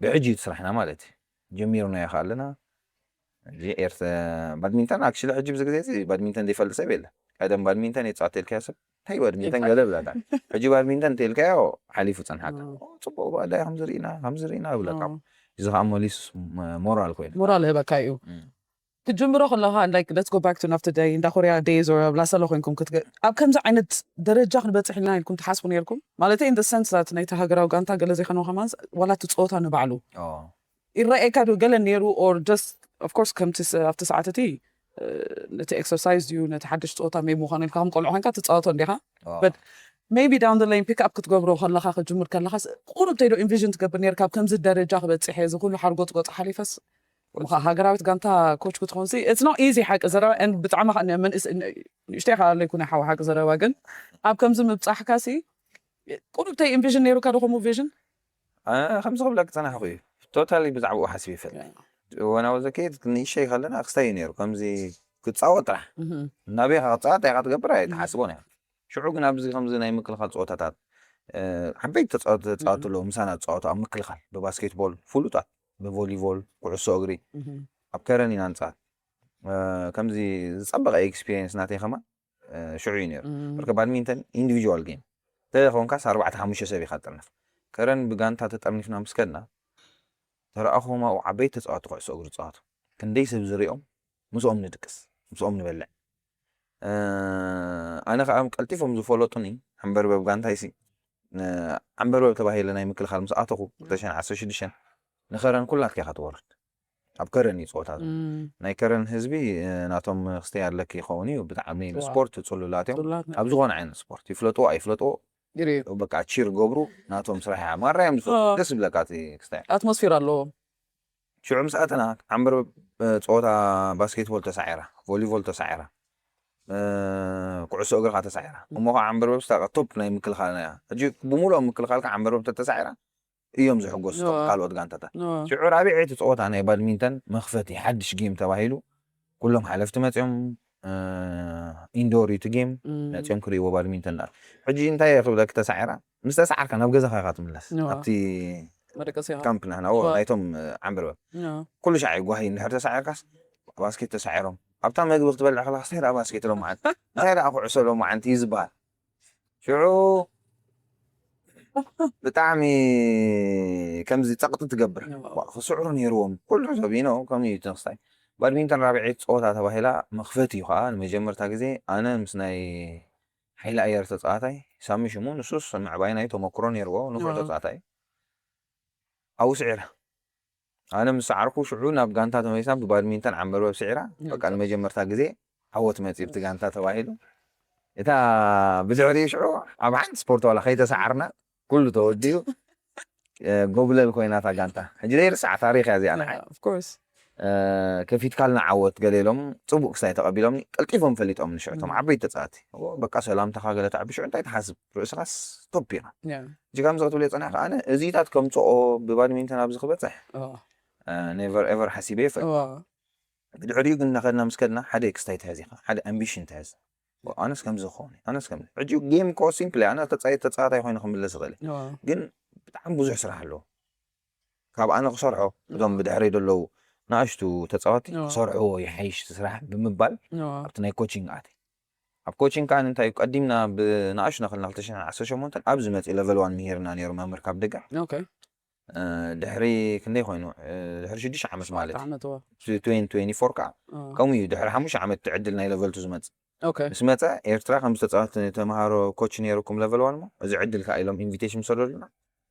ብሕጂ እዩ ስራሕና ማለት እዩ ጀሚርናዮ ከ ኣለና እዚ ኤርተ ባድሚንተን ኣክሽሊ ሕጂ ብዚ ግዜ እዚ ባድሚንተን ዘይፈልጥ ሰብ የለ ቀደም ባድሚንተን የፃወት ኢልካዮ ሰብ እንታይ ባድሚንተን ገለ ብላታ ሕጂ ባድሚንተን እንተልካዮ ሓሊፉ ፀንሓካ ፅቡቅ ባዳ ከምዚ ርኢና ከምዚ ርኢና ብለካ እዚ ከዓ መሊሱ ሞራል ኮይኑ ሞራል ህበካ እዩ ክትጅምሮ ከለካ like let's go back to ናብቲ day እንዳ ኮርያ days or ኣብ ላሳሎ ኮይንኩም ክትገ ኣብ ከምዚ ዓይነት ደረጃ ክንበፅሕ ኢልና ኢልኩም ትሓስቡ ነርኩም ማለት in the sense that ናይቲ ሃገራዊ ጋንታ ገለ ዘይኮነ ከማን ዋላ እቲ ፀወታ ንባዕሉ ይረኣየካ ዶ ገለ ነይሩ or just of course ከምቲ ኣብቲ ሰዓት እቲ ነቲ exercise ድዩ ነቲ ሓድሽ ፀወታ maybe ምዃኑ ኢልካ ከም ቆልዑ ኮይንካ ትፃወቶ እንዲኻ but maybe down the line pick up ክትገብሮ ከለካ ክትጅምር ከለካ ቁሩብ ተይዶ envision ትገብር ነርካ ኣብ ከምዚ ደረጃ ክበፅሕ እዚ ኩሉ ሓርጎፅጎፅ ሓሊፈስ ምኻ ሃገራዊት ጋንታ coach ክትኾንሲ it's not easy ሓቂ ዘረባ and ብጣዕሚ ንእሽተይ ከዓ ኣለይኩነ ሓዊ ሓቂ ዘረባ ግን ኣብ ከምዚ ምብፃሕካሲ ቁሩብ ተይ envision ነይሩካ ዶ ከምኡ vision ከምዚ ክብለክ ፀናሕኩ እዩ totally ብዛዕባኡ ሓሲብ ይፈልጥ ወናዊ ዘከየት ንእሸይ ከለና ክስታይ እዩ ነይሩ ከምዚ ክትፃወት ጥራሕ ናበይ ክትፃወት እንታይ ክትገብር ኣይትሓስቦን እያ ሽዑ ግን ኣብዚ ከምዚ ናይ ምክልኻል ፀወታታት ዓበይቲ ተፃወቲ ኣለዉ ምሳና ዝፃወቱ ኣብ ምክልኻል ብባስኬትቦል ፍሉጣት ብቮሊቮል ኩዕሶ እግሪ ኣብ ከረን ኢና ንፃወት ከምዚ ዝፀበቐ experience ናተይ ከማን ሽዑ እዩ ነይሩ በርከ ባድሚንተን individual game ተኾንካስ ኣርባዕተ ሓሙሽተ ሰብ ኢኻ ትጥርንፍ ከረን ብጋንታ ተጠርኒፍና ምስ ከድና ተረኣኹዎም ኣብኡ ዓበይቲ ተፃወቲ ኩዕሶ እግሪ ዝፃወቱ ክንደይ ሰብ ዝሪኦም ምስኦም ንድቅስ ምስኦም ንበልዕ ኣነ ከዓ ቀልጢፎም ዝፈለጡኒ ዓምበርበብ ጋንታይሲ ዓምበርበብ ተባሂለ ናይ ምክልኻል ምስ ኣተኹ ክልተ ሽሕን ዓሰርተ ሽዱሽተን ንኸረን ኩላትካ ኢኻ ትወርድ ኣብ ከረን እዩ ፀወታ ናይ ከረን ህዝቢ ናቶም ክስተይ ኣለኪ ይኸውን እዩ ብጣዕሚ ስፖርት ፅሉላት እዮም ኣብ ዝኾነ ዓይነት ስፖርት ይፍለጥዎ ኣይፍለጥዎ በቃ ቺር ገብሩ ናቶም ስራሕ እያ ማራ እዮም ዝፈ ደስ ይብለካ ክስተይ ኣትሞስፌር ኣለዎም ሽዑ ምስ ኣተና ዓምበር ፀወታ ባስኬትቦል ተሳዒራ ቮሊቦል ተሳዒራ ኩዕሶ እግርካ ተሳዒራ እሞ ከዓ ዓምበርበብ ስታ ቶፕ ናይ ምክልኻልና እያ ሕጂ ብምሉኦም ምክልኻልካ ዓምበርበብ ተተሳዒራ እዮም ዝሕጎስ እቶም ካልኦት ጋንታታት ሽዑ ራብዐይቲ ፀወታ ናይ ባድሚንተን መኽፈቲ ሓድሽ ጌም ተባሂሉ ኩሎም ሓለፍቲ መፅኦም ኢንዶር እዩ እቲ ጌም መፅኦም ክርእይዎ ባድሚንተን ዳኣ ሕጂ እንታይ እየ ክብለኪ ተሳዒራ ምስ ተሳዓርካ ናብ ገዛኻ ኢኻ ትምለስ ኣብቲ መደቀሲ ኢኻ ካምፕ ንሕና ዎ ናይቶም ዓምበርበብ ኩሉ ሻዕ ጓሂ እንድሕር ተሳዒርካስ ባስኬት ተሳዒሮም ኣብታ መግቢ ክትበልዕ ከለካ እንታይ ደኣ ባስኬት ሎመዓንቲ እንታይ ደኣ ኩዕሶ ሎመዓንቲ እዩ ዝበሃል ሽዑ ብጣዕሚ ከምዚ ፀቕጢ ትገብር ክስዕሩ ነይርዎም ኩሉ ሰብ ኢኖ ከምኡ እዩ ተክስታይ ባድሚንተን ራብዒት ፀወታ ተባሂላ መኽፈት እዩ ከዓ ንመጀመርታ ግዜ ኣነ ምስ ናይ ሓይሊ ኣየር ተፃዋታይ ሳሚ ሽሙ፣ ንሱስ ምዕባይ ናይ ተመክሮ ነይርዎ፣ ንፉዕ ተፃዋታይ። ኣብኡ ስዒረ። ኣነ ምስ ሰዓርኩ ሽዑ ናብ ጋንታ ተመሊስና ብባድሚንተን ዓምበርበብ ስዒራ። በቃ ንመጀመርታ ግዜ ዓወት መፂ ብቲ ጋንታ ተባሂሉ። እታ ብድሕሪኡ ሽዑ ኣብ ሓንቲ ስፖርት ዋላ ከይተሰዓርና ኩሉ ተወዲኡ ጎብለል ኮይና እታ ጋንታ። ሕጂ ዘይርሳዕ ታሪኽ እያ እዚኣ ንዓይ። ከፊትካልና ዓወት ገለ ኢሎም ፅቡቅ ክስታይ ተቐቢሎምኒ። ቀልጢፎም ፈሊጦም ንሽዑ እቶም ዓበይቲ ተፃወቲ። በቃ ሰላምታኻ ገለ ተዓቢ ሽዑ እንታይ ትሓስብ? ርእስኻስ ቶፕ ኢኻ። ሕጂ ከምዚ ክትብል የፀናሕካ ኣነ እዚታት ከምፅኦ ብባድሚንተን ኣብዚ ክበፅሕ never ever ሓሲበ ይፈልጥ። ብድሕሪኡ ግን እናኸድና ምስ ከድና ሓደ ክስታይ ትሕዝ ኢኻ፣ ሓደ ኣምቢሽን ትሕዝ። ኣነስ ከምዚ ክኸውን፣ ኣነስ ከምዚ። ሕጂ ጌም እኮ ሲምፕል እያ። ኣነ ተጻይ-፣ ተጻዋታይ ኮይነ ክምለስ ይኽእል እየ። ግን ብጣዕሚ ብዙሕ ስራሕ ኣለዎ። ካብ ኣነ ክሰርሖ፣ እቶም ብድሕረይ ዘለዉ ንኣሽቱ ተጻወቲ ክሰርሕዎ ይሓይሽ እቲ ስራሕ ብምባል ኣብቲ ናይ ኮቺንግ ኣትየ። ኣብ ኮቺንግ ከኣ እንታይ እዩ፣ ቀዲምና ብንኣሽቱ ናኸልና ክልተ ሽሕን ዓሰርተ ሸሞንተን ኣብዚ መጺኡ ለቨል ዋን ምሂርና ነይሩ መምህር ካብ ደገ። ድሕሪ ክንደይ ኮይኑ? ድሕሪ ሽዱሽተ ዓመት ማለት እዩ። ዓመት፣ እዋ። ትዌንቲ ትዌንቲ ፎር ከዓ ከምኡ እዩ። ድሕሪ ሓሙሽተ ዓመት እቲ ዕድል ናይ ለቨል ቱ ዝመጽእ። ምስ መጸ ኤርትራ ከም ዝተጻወት ተምሃሮ ኮች ነይርኩም ለቨል ዋን እሞ እዚ ዕድል ከዓ ኢሎም ኢንቪቴሽን ምሰደዱልና።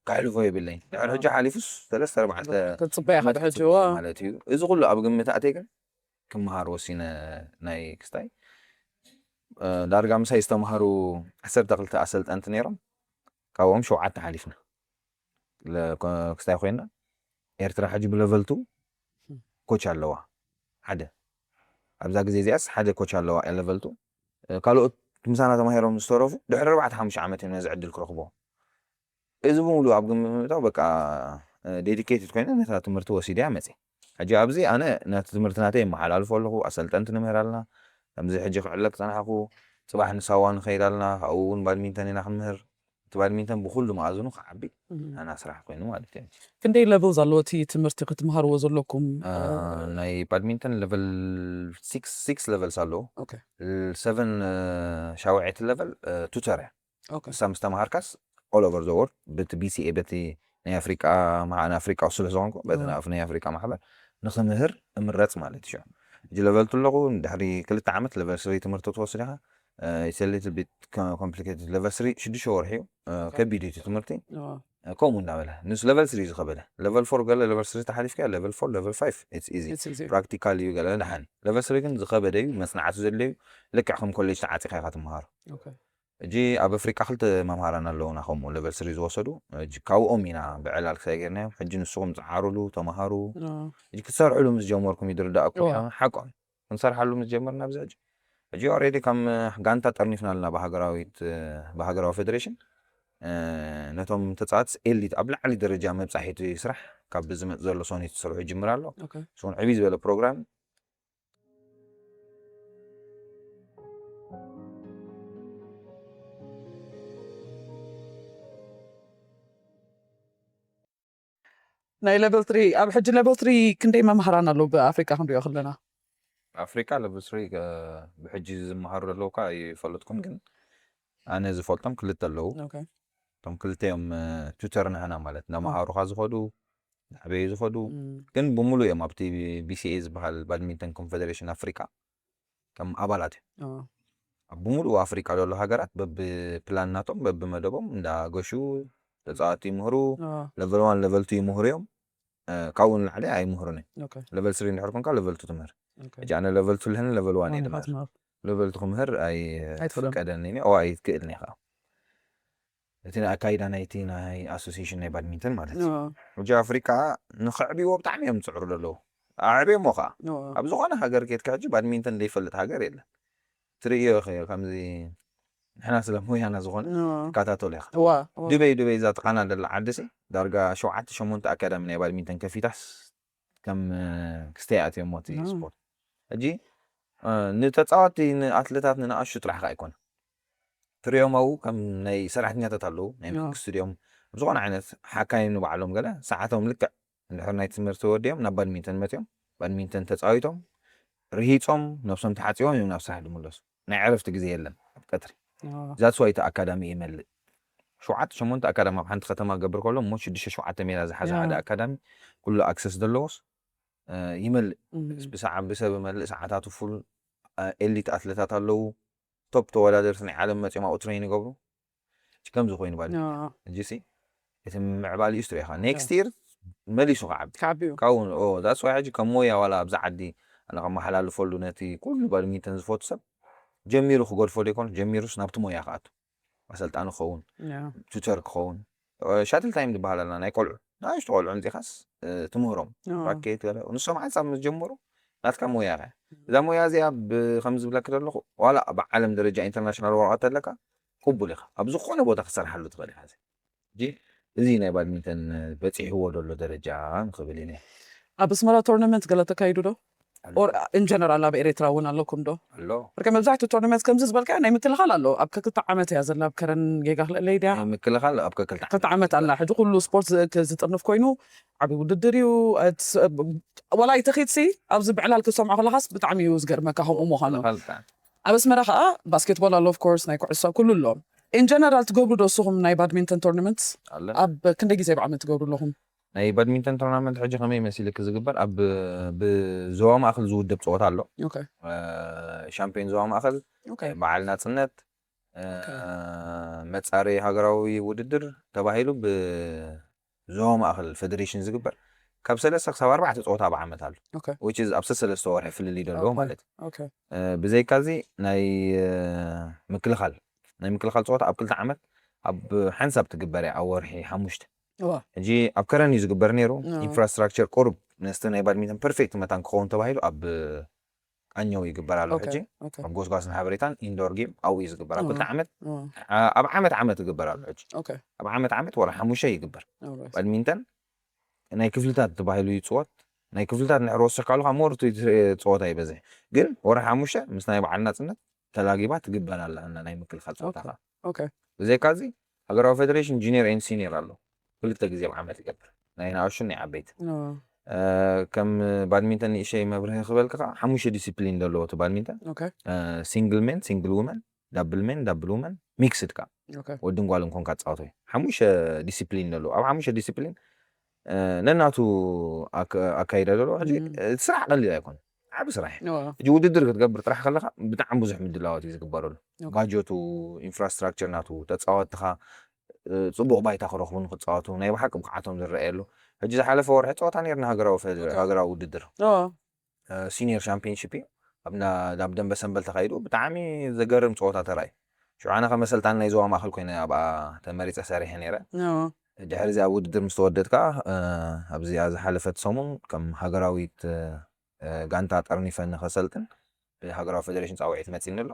ከሕልፎ የብለይን። ድሕሪ ሕጂ ሓሊፉስ ሰለስተ ኣርባዕተ ክትጽበያ ዓመት ሕጂ፣ ክትጽበ እዋ። ማለት እዩ። እዚ ኩሉ ኣብ ግምት ኣትየ ግን ክመሃር ወሲነ ናይ ክስታይ። ዳርጋ ምሳይ ዝተምሃሩ ዓሰርተ ክልተ ኣሰልጠንቲ ነይሮም። ካብኦም ሸውዓተ ሓሊፍና። ክስታይ ኮይና ኤርትራ ሕጂ ብለቨል ቱ ኮች ኣለዋ። ሓደ ኣብዛ ግዜ እዚኣስ ሓደ ኮች ኣለዋ ለቨል ቱ። ካልኦት ምሳና ተማሂሮም ዝተረፉ ድሕሪ ኣርባዕተ ሓሙሽተ ዓመት እዮም ነዚ ዕድል ክረኽቦ። እዚ ብምሉ ኣብ ግምት ምእታው በቃ ዴዲኬትድ ኮይነ ነታ ትምህርቲ ወሲደ እያ መፅየ። ሕጂ ኣብዚ ኣነ ነቲ ትምህርቲ ናተይ የመሓላልፎ ኣለኹ። ኣሰልጠንቲ ንምህር ኣለና። ከምዚ ሕጂ ክዕለቅ ፀናሕኩ፣ ፅባሕ ንሳዋ ንኸይድ ኣለና። ካብኡ እውን ባድሚንተን ኢና ክንምህር። እቲ ባድሚንተን ብኩሉ መኣዝኑ ክዓቢ ናና ስራሕ ኮይኑ ማለት እዩ። ክንደይ ለቨል ዘለዎ እቲ ትምህርቲ ክትምሃርዎ ዘለኩም? ናይ ባድሚንተን ለቨል ሲክስ፣ ሲክስ ለቨልስ ኣለዎ። ሰቨን ሻውዐይቲ ለቨል ቱተር እያ። ንሳ ምስ ተምሃርካስ ኦል ኦቨር ዘ ወርልድ በቲ ቢ ሲ ኤ በቲ ናይ ኣፍሪቃ ማዕን ኣፍሪቃ ስለ ዝኾንኩ በቲ ናይ ኣፍሪቃ ማሕበር ንክምህር እምረጽ ማለት እዩ። ሕጂ ለቨል ቱ ኣለኹ። ድሕሪ ክልተ ዓመት ለቨል ስሪ ትምህርቲ ትወስድ ኢኻ። ኢትስ ሊትል ቢት ኮምፕሊኬትድ። ለቨል ስሪ ሽዱሽተ ወርሒ እዩ። ከቢድ እዩ እቲ ትምህርቲ። ከምኡ እንዳበለ ንስ ለቨል ስሪ ዝኸበደ። ለቨል ፎር ገለ ለቨል ስሪ ተሓሊፍካ ለቨል ፎር ለቨል ፋይቭ ኢትስ ኢዚ። ፕራክቲካል እዩ ገለ ደሓን። ለቨል ስሪ ግን ዝኸበደ እዩ፣ መጽናዕቲ ዘድለዩ። ልክዕ ከም ኮሌጅ ተዓጺኻ ኢኻ ትመሃሮ። ሕጂ ኣብ ኣፍሪቃ ክልተ መምሃራን ኣለውና ከምኡ ለቨል ስሪ ዝወሰዱ። ሕጂ ካብኦም ኢና ብዕላል ክሳይ ጌርናዮም። ሕጂ ንስኹም ጸዓሩሉ፣ ተመሃሩ። ሕጂ ክትሰርሕሉ ምስ ጀመርኩም እዩ ዝርዳእኩም። ሓቆም ክንሰርሓሉ ምስ ጀመርና ኣብዚ ሕጂ፣ ሕጂ ኦሬዲ ከም ጋንታ ጠርኒፍና ኣለና ብሃገራዊት፣ ብሃገራዊ ፌደሬሽን። ነቶም ተጻዋትስ ኤሊት ኣብ ላዕሊ ደረጃ መብጻሒቲ ስራሕ ካብ ዝመጽእ ዘሎ ሶኒ ትሰርሑ ይጅምር ኣሎ። እሱን ዕብይ ዝበለ ፕሮግራም። ናይ ለቨል ትሪ፣ ኣብ ሕጂ ለቨል ትሪ ክንደይ መምሃራን ኣለዉ ብኣፍሪቃ ክንሪኦ ከለና? ኣፍሪቃ ለቨል ትሪ ብሕጂ ዝመሃሩ ዘለዉ እኳ ኣይፈለጥኩን፣ ግን ኣነ ዝፈልጦም ክልተ ኣለዉ። እቶም ክልተ እዮም ቱተር ንህና ማለት፣ እናመሃሩኻ ዝኸዱ፣ እናዕበዩ ዝኸዱ። ግን ብምሉእ እዮም ኣብቲ ቢ ሲ ኤ ዝበሃል ባድሚንተን ኮንፌደሬሽን ኣፍሪቃ ከም ኣባላት እዮም። ኣብ ብምሉእ ኣፍሪቃ ዘሎ ሃገራት በብፕላን ናቶም በብመደቦም እንዳገሹ ተጻወቲ ይምህሩ። ለቨል ዋን ለቨል ቱ ይምህሩ እዮም። ካብኡ ንላዕሊ ኣይምህሩን እዮም። ለቨል ስሪ እንድሕር ኮንካ ለቨል ቱ ትምህር። ሕጂ ኣነ ለቨል ቱ ልህን ለቨል ዋን እየ ድምህር። ለቨል ቱ ክምህር ኣይትፍቀደኒ ኦ ኣይትክእልን እየ ከዓ። እቲ ኣካይዳ ናይቲ ናይ ኣሶሲሽን ናይ ባድሚንተን ማለት እዩ። ሕጂ ኣፍሪቃ ንክዕብይዎ ብጣዕሚ እዮም ዝፅዕሩ ዘለዉ። ኣዕብዮሞ ከዓ ኣብ ዝኾነ ሃገር ኬድካ ሕጂ ባድሚንተን ዘይፈልጥ ሃገር የለን። ትርእዮ ኢኺ ከምዚ ንሕና ስለ ሞያና ዝኾነ ትከታተሎ ኢኻ። ድበይ ድበይ እዛ ተቓና ደላ ዓዲ ሲ ዳርጋ ሸውዓተ ሸሞንተ ኣካዳሚ ናይ ባድሚንተን ከፊታስ ከም ክስተይ ኣትዮሞ እቲ ስፖርት። ሕጂ ንተፃወቲ ንኣትሌታት ንንኣሽቱ ጥራሕ ከዓ ኣይኮነ ትርእዮም ኣብኡ ከም ናይ ሰራሕተኛታት ኣለዉ ናይ መንግስቲ ድዮም ዝኾነ ዓይነት ሓካይም ንባዕሎም ገለ ሰዓቶም ልክዕ እንድሕር ናይ ትምህርቲ ወዲኦም ናብ ባድሚንተን መፅዮም ባድሚንተን ተፃዊቶም ርሂፆም ነብሶም ተሓፂቦም እዮም ናብ ስራሕ ዝምለሱ። ናይ ዕረፍቲ ግዜ የለን ኣብ ቀትሪ። ዛትስ ዋይ እቲ ኣካዳሚ ይመልእ። ሸውዓተ ሸሞንተ ኣካዳሚ ኣብ ሓንቲ ከተማ ክገብር ከሎ እሞ ሽዱሽተ ሸውዓተ ሜዳ ዝሓዘ ሓደ ኣካዳሚ ኩሉ ኣክሰስ ዘለዎስ ይመልእ። ብሰዓት ብሰብ ይመልእ፣ ሰዓታቱ ፉል። ኤሊት ኣትለታት ኣለዉ። ቶፕ ተወዳደርቲ ናይ ዓለም መፅኦም ኣብኡ ትሬን ይገብሩ። ከምዚ ኮይኑ ባል ሕጂ ሲ እቲ ምዕባል እዩ ስትሪኻ ኔክስት ይር መሊሱ ክዓቢ ክዓቢ እዩ ካብኡ ኦ that's why ሕጂ ከም ሞያ ዋላ ኣብዚ ዓዲ ኣነ ከመሓላልፈሉ ነቲ ኩሉ ባድሚንተን ዝፈቱ ሰብ ጀሚሩ ክገድፎ ዘይኮነ ጀሚሩስ ናብቲ ሞያ ክኣቱ ኣሰልጣኒ ክኸውን ያ ቱተር ክኸውን ሻትል ታይም ዝበሃል ኣለና ናይ ቆልዑ ንኣሽቱ ቆልዑ እንዚኻስ ትምህሮም ያ ራኬት ገለ ንሶም ሓንሳብ ምስ ጀመሩ ናትካ ሞያ ኢኻ እዛ ሞያ እዚኣ ብከም ዝብለክ ዘለኹ ዋላ ኣብ ዓለም ደረጃ ኢንተርናሽናል ወረቐት ኣለካ ቅቡል ኢኻ ኣብ ዝኾነ ቦታ ክትሰርሓሉ ትኽእል ኢኻ ሕጂ እዚ ናይ ባድሚንተን በፂሕዎ ዘሎ ደረጃ ንኽብል ኢለ ኣብ ኣስመራ ቶርናመንት ገለ ተካይዱ ዶ ኣሎ። ኦር ኢን ጀነራል ኣብ ኤርትራ እውን ኣለኩም ዶ ኣሎ ርከ መብዛሕትኡ ቶርናመንት ከምዚ ዝበልካ ናይ ምክልኻል ኣሎ ኣብ ከክልተ ዓመት እያ ዘላ ኣብ ከረን ጌጋ ክልእለይ ድያ ናይ ምክልኻል ኣብ ከክልተ ክልተ ዓመት ኣላ ሕጂ ኩሉ ስፖርት ዝ- ክ- ዝጥርንፍ ኮይኑ ዓብዪ ውድድር እዩ እቲ ስ- ብ- ዋላ ኣይተኺድሲ ኣብዚ ብዕላል ክሰምዖ ከለኻስ ብጣዕሚ እዩ ዝገርመካ ከምኡ ምዃኑ ምክልኻል ብጣዕሚ ኣብ ኣስመራ ከዓ ባስኬትቦል ኣሎ ኦፍኮርስ ናይ ኩዕሶ ኩሉ ኣሎ ኢን ጀነራል ትገብሩ ዶ እስኹም ናይ ባድሚንተን ቶርናመንት ኣለ ኣብ ክንደይ ግዜ ብዓመት ትገብሩ ኣለኹም ናይ ባድሚንተን ቶርናመንት ሕጂ ከመይ መሲልክ ዝግበር ኣብ ብዞባ ማእከል ዝውደብ ፀወታ ኣሎ ኦኬ ሻምፒዮን ዞባ ማእከል ኦኬ በዓል ናፅነት መፃሪ ሃገራዊ ውድድር ተባሂሉ ብዞባ ማእከል ፌደሬሽን ዝግበር ካብ ሰለስተ ክሳብ ኣርባዕተ ፀወታ ኣብ ዓመት ኣሎ ኦኬ which is ኣብ ሰለስተ ወርሒ ፍልልይ ዘለዎ ማለት እዩ ኦኬ ብዘይካዚ ናይ ምክልኻል ናይ ምክልኻል ፀወታ ኣብ ክልተ ዓመት ኣብ ሓንሳብ ትግበር እያ ኣብ ወርሒ ሓሙሽተ እዋ ሕጂ ኣብ ከረን እዩ ዝግበር ነይሩ እ። ኢንፍራስትራክቸር ቁሩብ ነስተ ናይ ባድሚንተን ፐርፌክት መታን ክኸውን ተባሂሉ ኣብ ኣኛው ይግበር ኣሎ ኦኬ ሕጂ ኦኬ ኣብ ጎስጓስን ሓበሬታን ኢንዶር ጌም ኣብኡ እዩ ዝግበር ኣብ እ። ክልተ ዓመት እ። ኣ- ኣብ ዓመት ዓመት ይግበር ኣሎ ሕጂ ኦኬ ኣብ ዓመት ዓመት ወርሒ ሓሙሽተ ይግበር ኦልራይት ባድሚንተን ናይ ክፍልታት ተባሂሉ ይፅወት ናይ ክፍልታት ንድሕሪ ወሰካሉ ከዓ ሞር እቲ ፀወታ ይበዝሕ ግን ወርሒ ሓሙሽተ ምስ ናይ በዓል ናፅነት ተላጊባ ትግበር ኣላ እና ናይ ምክልኻል ፀወታ ከዓ ኦኬ ብዘይካዚ ሃገራዊ ፌደሬሽን ጁኒየር ኤን ሲኒየር ኣሎ ክልተ ግዜ ኣብ ዓመት ይገብር ናይ ንኣሹን ናይ ዓበይቲ እ። እ፣ ከም ባድሚንተን ንእሸይ መብርሂ ክበልካ ከዓ ሓሙሽተ ዲሲፕሊን ዘለዎ እቲ ባድሚንተን ኦኬ ሲንግል ሜን ሲንግል ውመን ዳብል ሜን ዳብል ውመን ሚክስድ ከዓ ኦኬ ወድን ጓልን ኮንካ ትፃወቶ ሓሙሽተ ዲሲፕሊን ኣለዎ ኣብ ሓሙሽተ ዲሲፕሊን እ፣ ነናቱ ኣካ- ኣካይዳ ዘለዎ ሕጂ እም። እቲ ስራሕ ቀሊል ኣይኮነ ዓብ ስራሕ እዩ እዋ ሕጂ ውድድር ክትገብር ጥራሕ ከለካ ብጣዕሚ ብዙሕ ምድላዋት እዩ ዝግበረሉ ኦኬ ባጀቱ ኢንፍራስትራክቸር ናቱ ተፃወትኻ እ፣ ፅቡቅ ባይታ ክረኽቡ ንክፃወቱ ናይ ብሓቂ ብቅዓቶም ዝረኣየሉ ሕጂ ዝሓለፈ ወርሒ ፀወታ ነርና ሃገራዊ ፈ- ሃገራዊ ውድድር እዋ ሲኒየር ሻምፒዮንሺፕ እዩ ኣብ ና- ኣብ ደንበ ሰንበል ተኻይዱ ብጣዕሚ ዘገርም ፀወታ ተራእዩ ሽዑ ኣነ ከመሰልጣን ናይ ዞባ ማእከል ኮይነ ኣብኣ ተመሪፀ ሰሪሐ ነይረ እዋ ድሕሪ እዚ ኣብ ውድድር ምስ ተወደድ ከዓ ኣብዚኣ ዝሓለፈት ሰሙን ከም ሃገራዊት እ፣ ጋንታ ጠርኒፈ ንኸሰልጥን ብሃገራዊ ፌደሬሽን ፃውዒት መፂኒ ኣሎ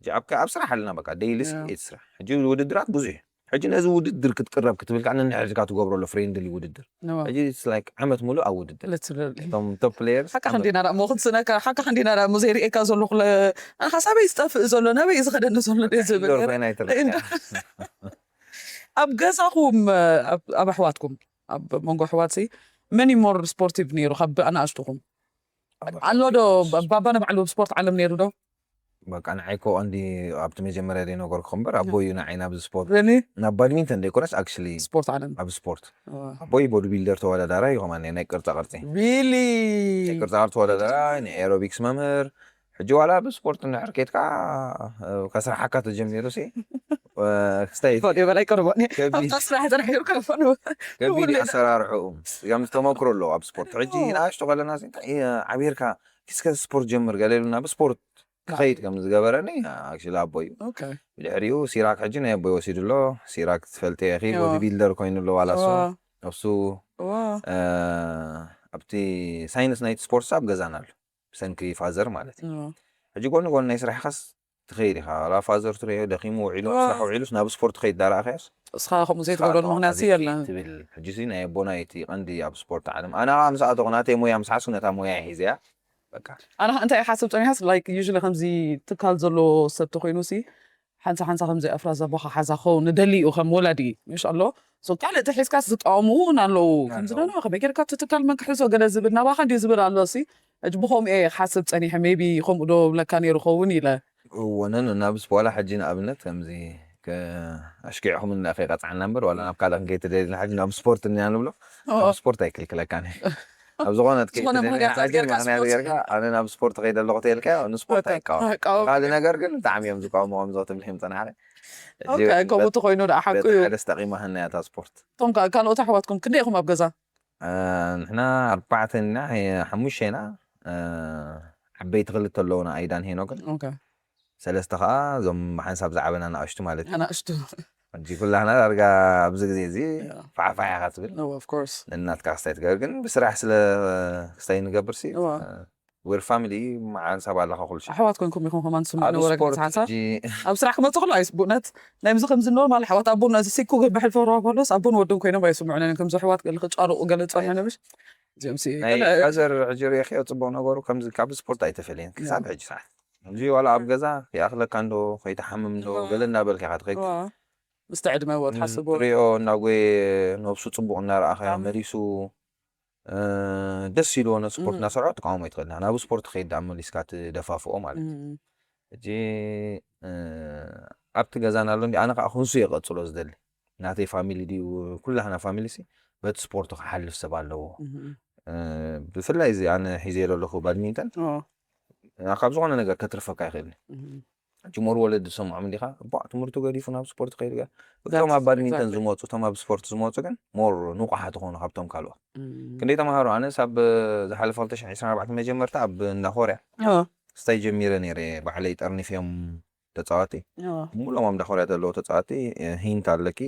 ሕጂ ኣብ ኣብ ስራሕ ኣለና በቃ ዴይሊ ያ። ስራሕ ሕጂ ውድድራት ብዙሕ እዩ ሕጂ ነዚ ውድድር ክትቅረብ ክትብል ከዓ ነንሕድካ ትገብሮ ኣሎ ፍሬንድሊ ውድድር እዋ ሕጂ like ዓመት ሙሉእ ኣብ ውድድር ልትለሊ እቶም ቶፕ ፕሌየርስ ሓካ ክንዲና ደኣ እሞ ክትስነካ ሓካ ክንዲና ደኣ እሞ ዘይርእየካ ዘለኹ ለ- ኣነ ሓሳበይ ዝጠፍእ ዘሎ ናበይ እዩ ዝኸደኒ ዘሎ ድየ ዝብል ኢንዶር ገለ ኮይና ኣይትረክብያ ኣብ ገዛኹም ኣብ ኣብ ኣሕዋትኩም ኣብ መንጎ ኣሕዋት መን እዩ ሞር ስፖርቲቭ ነይሩ ካብ ኣናእሽትኹም ኣሎ ዶ ባባ ንባዕሉ ስፖርት ዓለም ነይሩ ዶ በቃ ንዓይ ኮ ቀንዲ ኣብቲ መጀመርያ ዘይነገርኩ እምበር ኣቦይ እዩ ንዓይ ናብዚ ስፖርት ሪሊ ናብ ባድሚንተን ዘይኮነስ ኣክቹሊ ስፖርት ዓለም ኣብ ስፖርት ኣቦይ ቦዲ ቢልደር ተወዳዳራይ እዩ ከማን ናይ ቅርፃ ቅርፂ ሪሊ ናይ ቅርፃ ቅርፂ ተወዳዳራይ ናይ ኤሮቢክስ መምህር ሕጂ ዋላ ብስፖርት እንድሕር ኬድካ እ፣ ከስራሓካ ተጀሚሩ ሲ እ፣ ክስታይ ፎድዮ በላይ ቀርቦ ከቢድ ኣብታ ስራሕ ጥራሕ ይርከብ ፈኑ ከቢድ እዩ ኣሰራርሕኡ ከም ዝተመክሮ ኣለዎ ኣብ ስፖርት ሕጂ ንኣሽቶ ከለና ሲ እንታይ እዩ ዓቢርካ ኪስከ ስፖርት ጀምር ገለ ኢሉና ብስፖርት ክኸይድ ከም ዝገበረኒ ኣክሽሊ ኣቦ እዩ ኦኬ ብድሕሪኡ ሲራክ ሕጂ ናይ ኣቦይ ወሲዱ ኣሎ ሲራክ ትፈልጥ ኢኺ እዎ። ቦዲ ቢልደር ኮይኑ ኣሎ ዋላ እሱ እዋ ነብሱ እዋ እ፣ ኣብቲ ሳይንስ ናይቲ ስፖርት ኣብ ገዛና ኣሎ ብሰንኪ ፋዘር ማለት እዩ እዋ ሕጂ ጎኒ ጎኒ ናይ ስራሕኻስ ትኸይድ ኢኻ ላ ፋዘር ትሪኦ ደኺሙ ውዒሉ ኣብ እዋ። ስራሕ ውዒሉስ ናብ ስፖርት ትኸይድ ዳረኣኸዮስ እስኻ ከምኡ ዘይትገብረሉ ምክንያት የለን ትብል ሕጂ ሲ ናይ ኣቦና እቲ ቀንዲ ኣብ ስፖርት ዓለም ኣነ ከዓ ምስ ኣተኹ ናተይ ሞያ ምስ ሓስኩ ነታ ሞያ ሒዘያ በቃ ኣነ ከዓ እንታይ ይሓስብ ፀኒሓስ ላይክ ዩሊ ከምዚ ትካል ዘለዎ ሰብ ተኮይኑ ሲ ሓንሳ ሓንሳ ከምዚ ኣፍራዝ ኣቦኻ ሓዛ ክኸውን ንደሊ እዩ ከም ወላዲ ምሽ ኣሎ ካልእ ተሒዝካስ ዝቃወሙ እውን ኣለዉ ከምዚ ኣለዉ። ዶ ከመይ ጌርካ እቲ ትካል መን ክሕዞ ገለ ዝብል ናባኻ እንዲ ዝብል ኣሎ ሲ ሕጂ ብከምኡ እየ ክሓስብ ፀኒሐ ሜቢ ከምኡ ዶ ብለካ ነይሩ ኸውን ኢለ እወነን ናብ ስፖላ ሕጂ ንኣብነት ከምዚ ኣሽኪዕኹም እና ከይቀፅዓና እምበር ዋላ ናብ ካልእ ክንከይድ ተደሊና ሕጂ ናብ ስፖርት እኒና ንብሎ ኦ፣ ኣብ ስፖርት ኣይክልክለካን እዩ ኣብ ዝኾነት ዝኾነ ምኽንያት ጌርካ ምክንያት ስፖርት ጌርካ ኣነ ናብ ስፖርት ከይደ ኣለኹ ተልካዮ ንስፖርት ኣይቃወም ኣይቃወም ካልእ ነገር ግን ብጣዕሚ እዮም ዝቃወሙ ከምዚ ክትብል ሒምፀና ኦኬ ከምኡ ተኮይኑ ደኣ ሓቁ እዩ ደስ ጠቂማህና እያ እታ ስፖርት እቶም ከ- ካልኦት ኣሕዋትኩም ክንደይ ኢኹም ኣብ ገዛ እ፣ ንሕና ኣርባዕተ ኢና የ- ሓሙሽተ ኢና እ፣ ዓበይቲ ክልተ ኣለውና ኣይዳን ሄኖክን ኦኬ ሰለስተ ከዓ እዞም ብሓንሳብ ዝዓበና ንኣሽቱ ማለት እዩ ኣናእሽቱ ሕጂ ኩላህና ዳርጋ ኣብዚ ግዜ እዚ ፋዕፋዕ ኢኻ ትብል of course ንናትካ ክስታይ ትገብር ግን ብስራሕ ስለ ክስታይ ንገብር ሲ እዋ። ዌር ፋሚሊ ሓንሳብ ኣለኻ ኩሉ ሻዕ ኣሕዋት ኮንኩም ኢኹም ከማን ትስምዑ ኣብ ነበረ ስፖርት ሓንሳብ ሕጂ ኣብ ስራሕ ክመፅእ ከሎ ኣይስ ብእውነት ናይ ምዚ ከምዚ ኖርማል ኣሕዋት ኣቦ ነዚ ሲኩ በሕልፎ ረዋ ከሎስ ኣቦን ወድን ኮይኖም ኣይስምዑን እዮም ከምዚ ኣሕዋት ገለ ክጫረቁ ገለ ፀንሑ ነብሽ እዚኦም ሲ ናይ ፋዘር ሕጂ ሪእኽዮ ፅቡቅ ነገሩ ከምዚ ካብ ስፖርት ኣይተፈልየን ክሳብ ሕጂ ሰዓት እዚ ዋላ ኣብ ገዛ ይኣኽለካ እንዶ ከይትሓምም እንዶ ገለ እናበልካ ኢኻ ትኸይድ ምስቲ ዕድመ ወ ትሓስቦ ትሪኦ እናጎየ ነብሱ ፅቡቅ እናረኣኸዮ ብጣዕሚ። መሊሱ እ፣ ደስ ኢልዎ ነቲ ስፖርት እም። እናሰርዖ ትቃወሞ ኣይትኽእል ናብ ስፖርት ከይድ ደኣ መሊስካ ትደፋፍኦ ማለት እዩ እም። ሕጂ እ፣ ኣብቲ ገዛና ኣሎ እንዲ ኣነ ከዓ ክንሱ የቀፅሎ ዝደሊ ናተይ ፋሚሊ ድዩ ኩላህና ፋሚሊ ሲ በቲ ስፖርቱ ክሓልፍ ሰብ ኣለዎ እም። እ፣ ብፍላይ እዚ ኣነ ሒዘ ዘለኹ ባድሚንተን ኦ፣ እ፣ ካብ ዝኾነ ነገር ከትርፈካ ይኽእል እም። ሕጂ ሞር ወለዲ ዝሰምዖም እንዲኻ እቧ ትምህርቱ ገዲፉ ናብ ስፖርት ከይድ ገ እቶም That's ኣብ ባድሚንተን exactly. ዝመፁ እቶም ኣብ ስፖርት ዝመፁ ግን ሞር ንቑሓት ዝኾኑ ካብቶም ካልኦት እም። ክንደይ ተምሃሮ ኣነስ ኣብ ዝሓለፈ ክልተ ሽሕን ዕስራን ኣርባዕተን መጀመርታ ኣብ እንዳ ኮርያ ኦ፣ ስታይ ጀሚረ ነይረ ባዕለይ ጠርኒፍዮም ተፃዋቲ ኦ። ሙሉኦም ኣብ እንዳ ኮርያ ዘለዉ ተፃዋቲ ሂንት ኣለኪ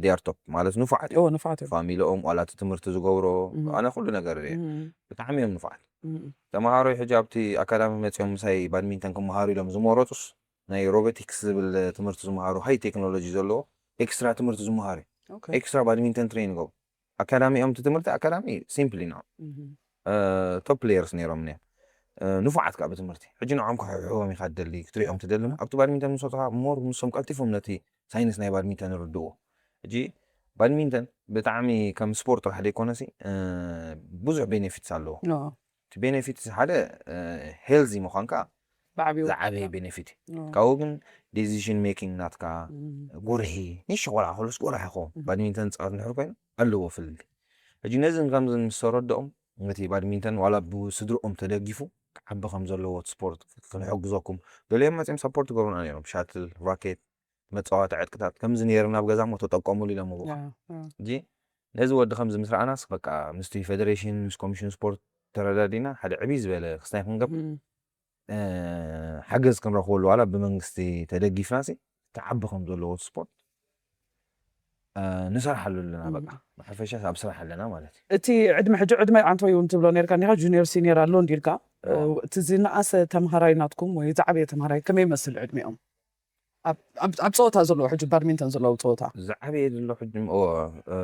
ዲያርቶፕ ማለት ንፉዓት እዮም ኦ፣ ንፉዓት እዮም ፋሚሊኦም ዋላ እቲ ትምህርቲ ዝገብሮ እም። ኣነ ኩሉ ነገር እየ እም፣ ብጣዕሚ እዮም ንፉዓት እም። ተምሃሮ ሕጂ ኣብቲ ኣካዳሚ መፂኦም ምሳይ ባድሚንተን ክመሃሩ ኢሎም ዝመረፁስ ናይ ሮቦቲክስ ዝብል ትምህርቲ ዝመሃሩ ሃይ ቴክኖሎጂ ዘለዎ ኤክስትራ ትምህርቲ ዝመሃሩ ኦኬ። ኤክስትራ ባድሚንተን ትሬን ይገብሩ ኣካዳሚ እዮም እቲ ትምህርቲ ኣካዳሚ ሲምፕሊ ነው እም። ቶፕ ፕሌየርስ ነይሮም ነ ንፉዓት ከዓ ብትምህርቲ ሕጂ ንዖም ክሕሕዎም ኢኻ ትደሊ ክትሪኦም ትደሊ ኣብቲ ባድሚንተን ምስ ወፅኻ ሞር ንሶም ቀልጢፎም ነቲ ሳይንስ ናይ ባድሚንተን ይርድእዎ ሕጂ ባድሚንተን ብጣዕሚ ከም ስፖርት ጥራሕ ዘይኮነሲ ብዙሕ ቤኔፊትስ ኣለዎ ኦ፣ እቲ ቤኔፊትስ ሓደ ሄልዚ ምዃንካ ብዓብዩ ዝዓበየ ቤኔፊት እዩ ኦ፣ ካብኡ ግን ዴሲሽን ሜኪንግ ናትካ እም፣ ጎርሂ ንሽ ቆልዓ ከሎስ ጎርሒ ይኸውን እም። ባድሚንተን ዝፃወት እንድሕር ኮይኑ ኣለዎ ፍልልይ ሕጂ ነዚ ከምዚ ምስ ተረድኦም ነቲ ባድሚንተን ዋላ ብስድርኦም ተደጊፉ ክዓቢ ከም ዘለዎ እቲ ስፖርት ክንሕግዘኩም ገሊኦም መፅኦም ሰፖርት ገብሩና ነይሮም ሻትል ራኬት መፃወቲ ዕጥቅታት ከምዚ ነይርና ኣብ ገዛ ሞ ተጠቀሙሉ ኢሎም ያ፣ ያ። ሕጂ ነዚ ወዲ ከምዚ ምስ ረኣናስ በቃ ምስቲ ፌደሬሽን ምስ ኮሚሽን ስፖርት ተረዳዲና ሓደ ዕብይ ዝበለ ክስታይ ክንገብር እም፣ እ፣ ሓገዝ ክንረኽበሉ ዋላ ብመንግስቲ ተደጊፍና ሲ ተዓቢ ከም ዘለዎ እቲ ስፖርት እ፣ ንሰርሓሉ ኣለና በቃ ብሓፈሻ ኣብ ስራሕ ኣለና ማለት እዩ እቲ ዕድመ ሕጂ ዕድመ ኣንተ እውን ትብሎ ነርካ ኒካ ጁኒየር ሲኒየር ኣሎ እንዲልካ ኦ። እቲ ዝነኣሰ ተምሃራይ ናትኩም ወይ ዝዓበየ ተምሃራይ ከመይ ይመስል ዕድሚኦም ኣብ ኣብ- ኣብ ፀወታ ዘለዎ ሕጂ ባድሚንተን ዘለዎ ፀወታ ዝዓበየ ዘሎ ሕጂ ኦ፣ እ፣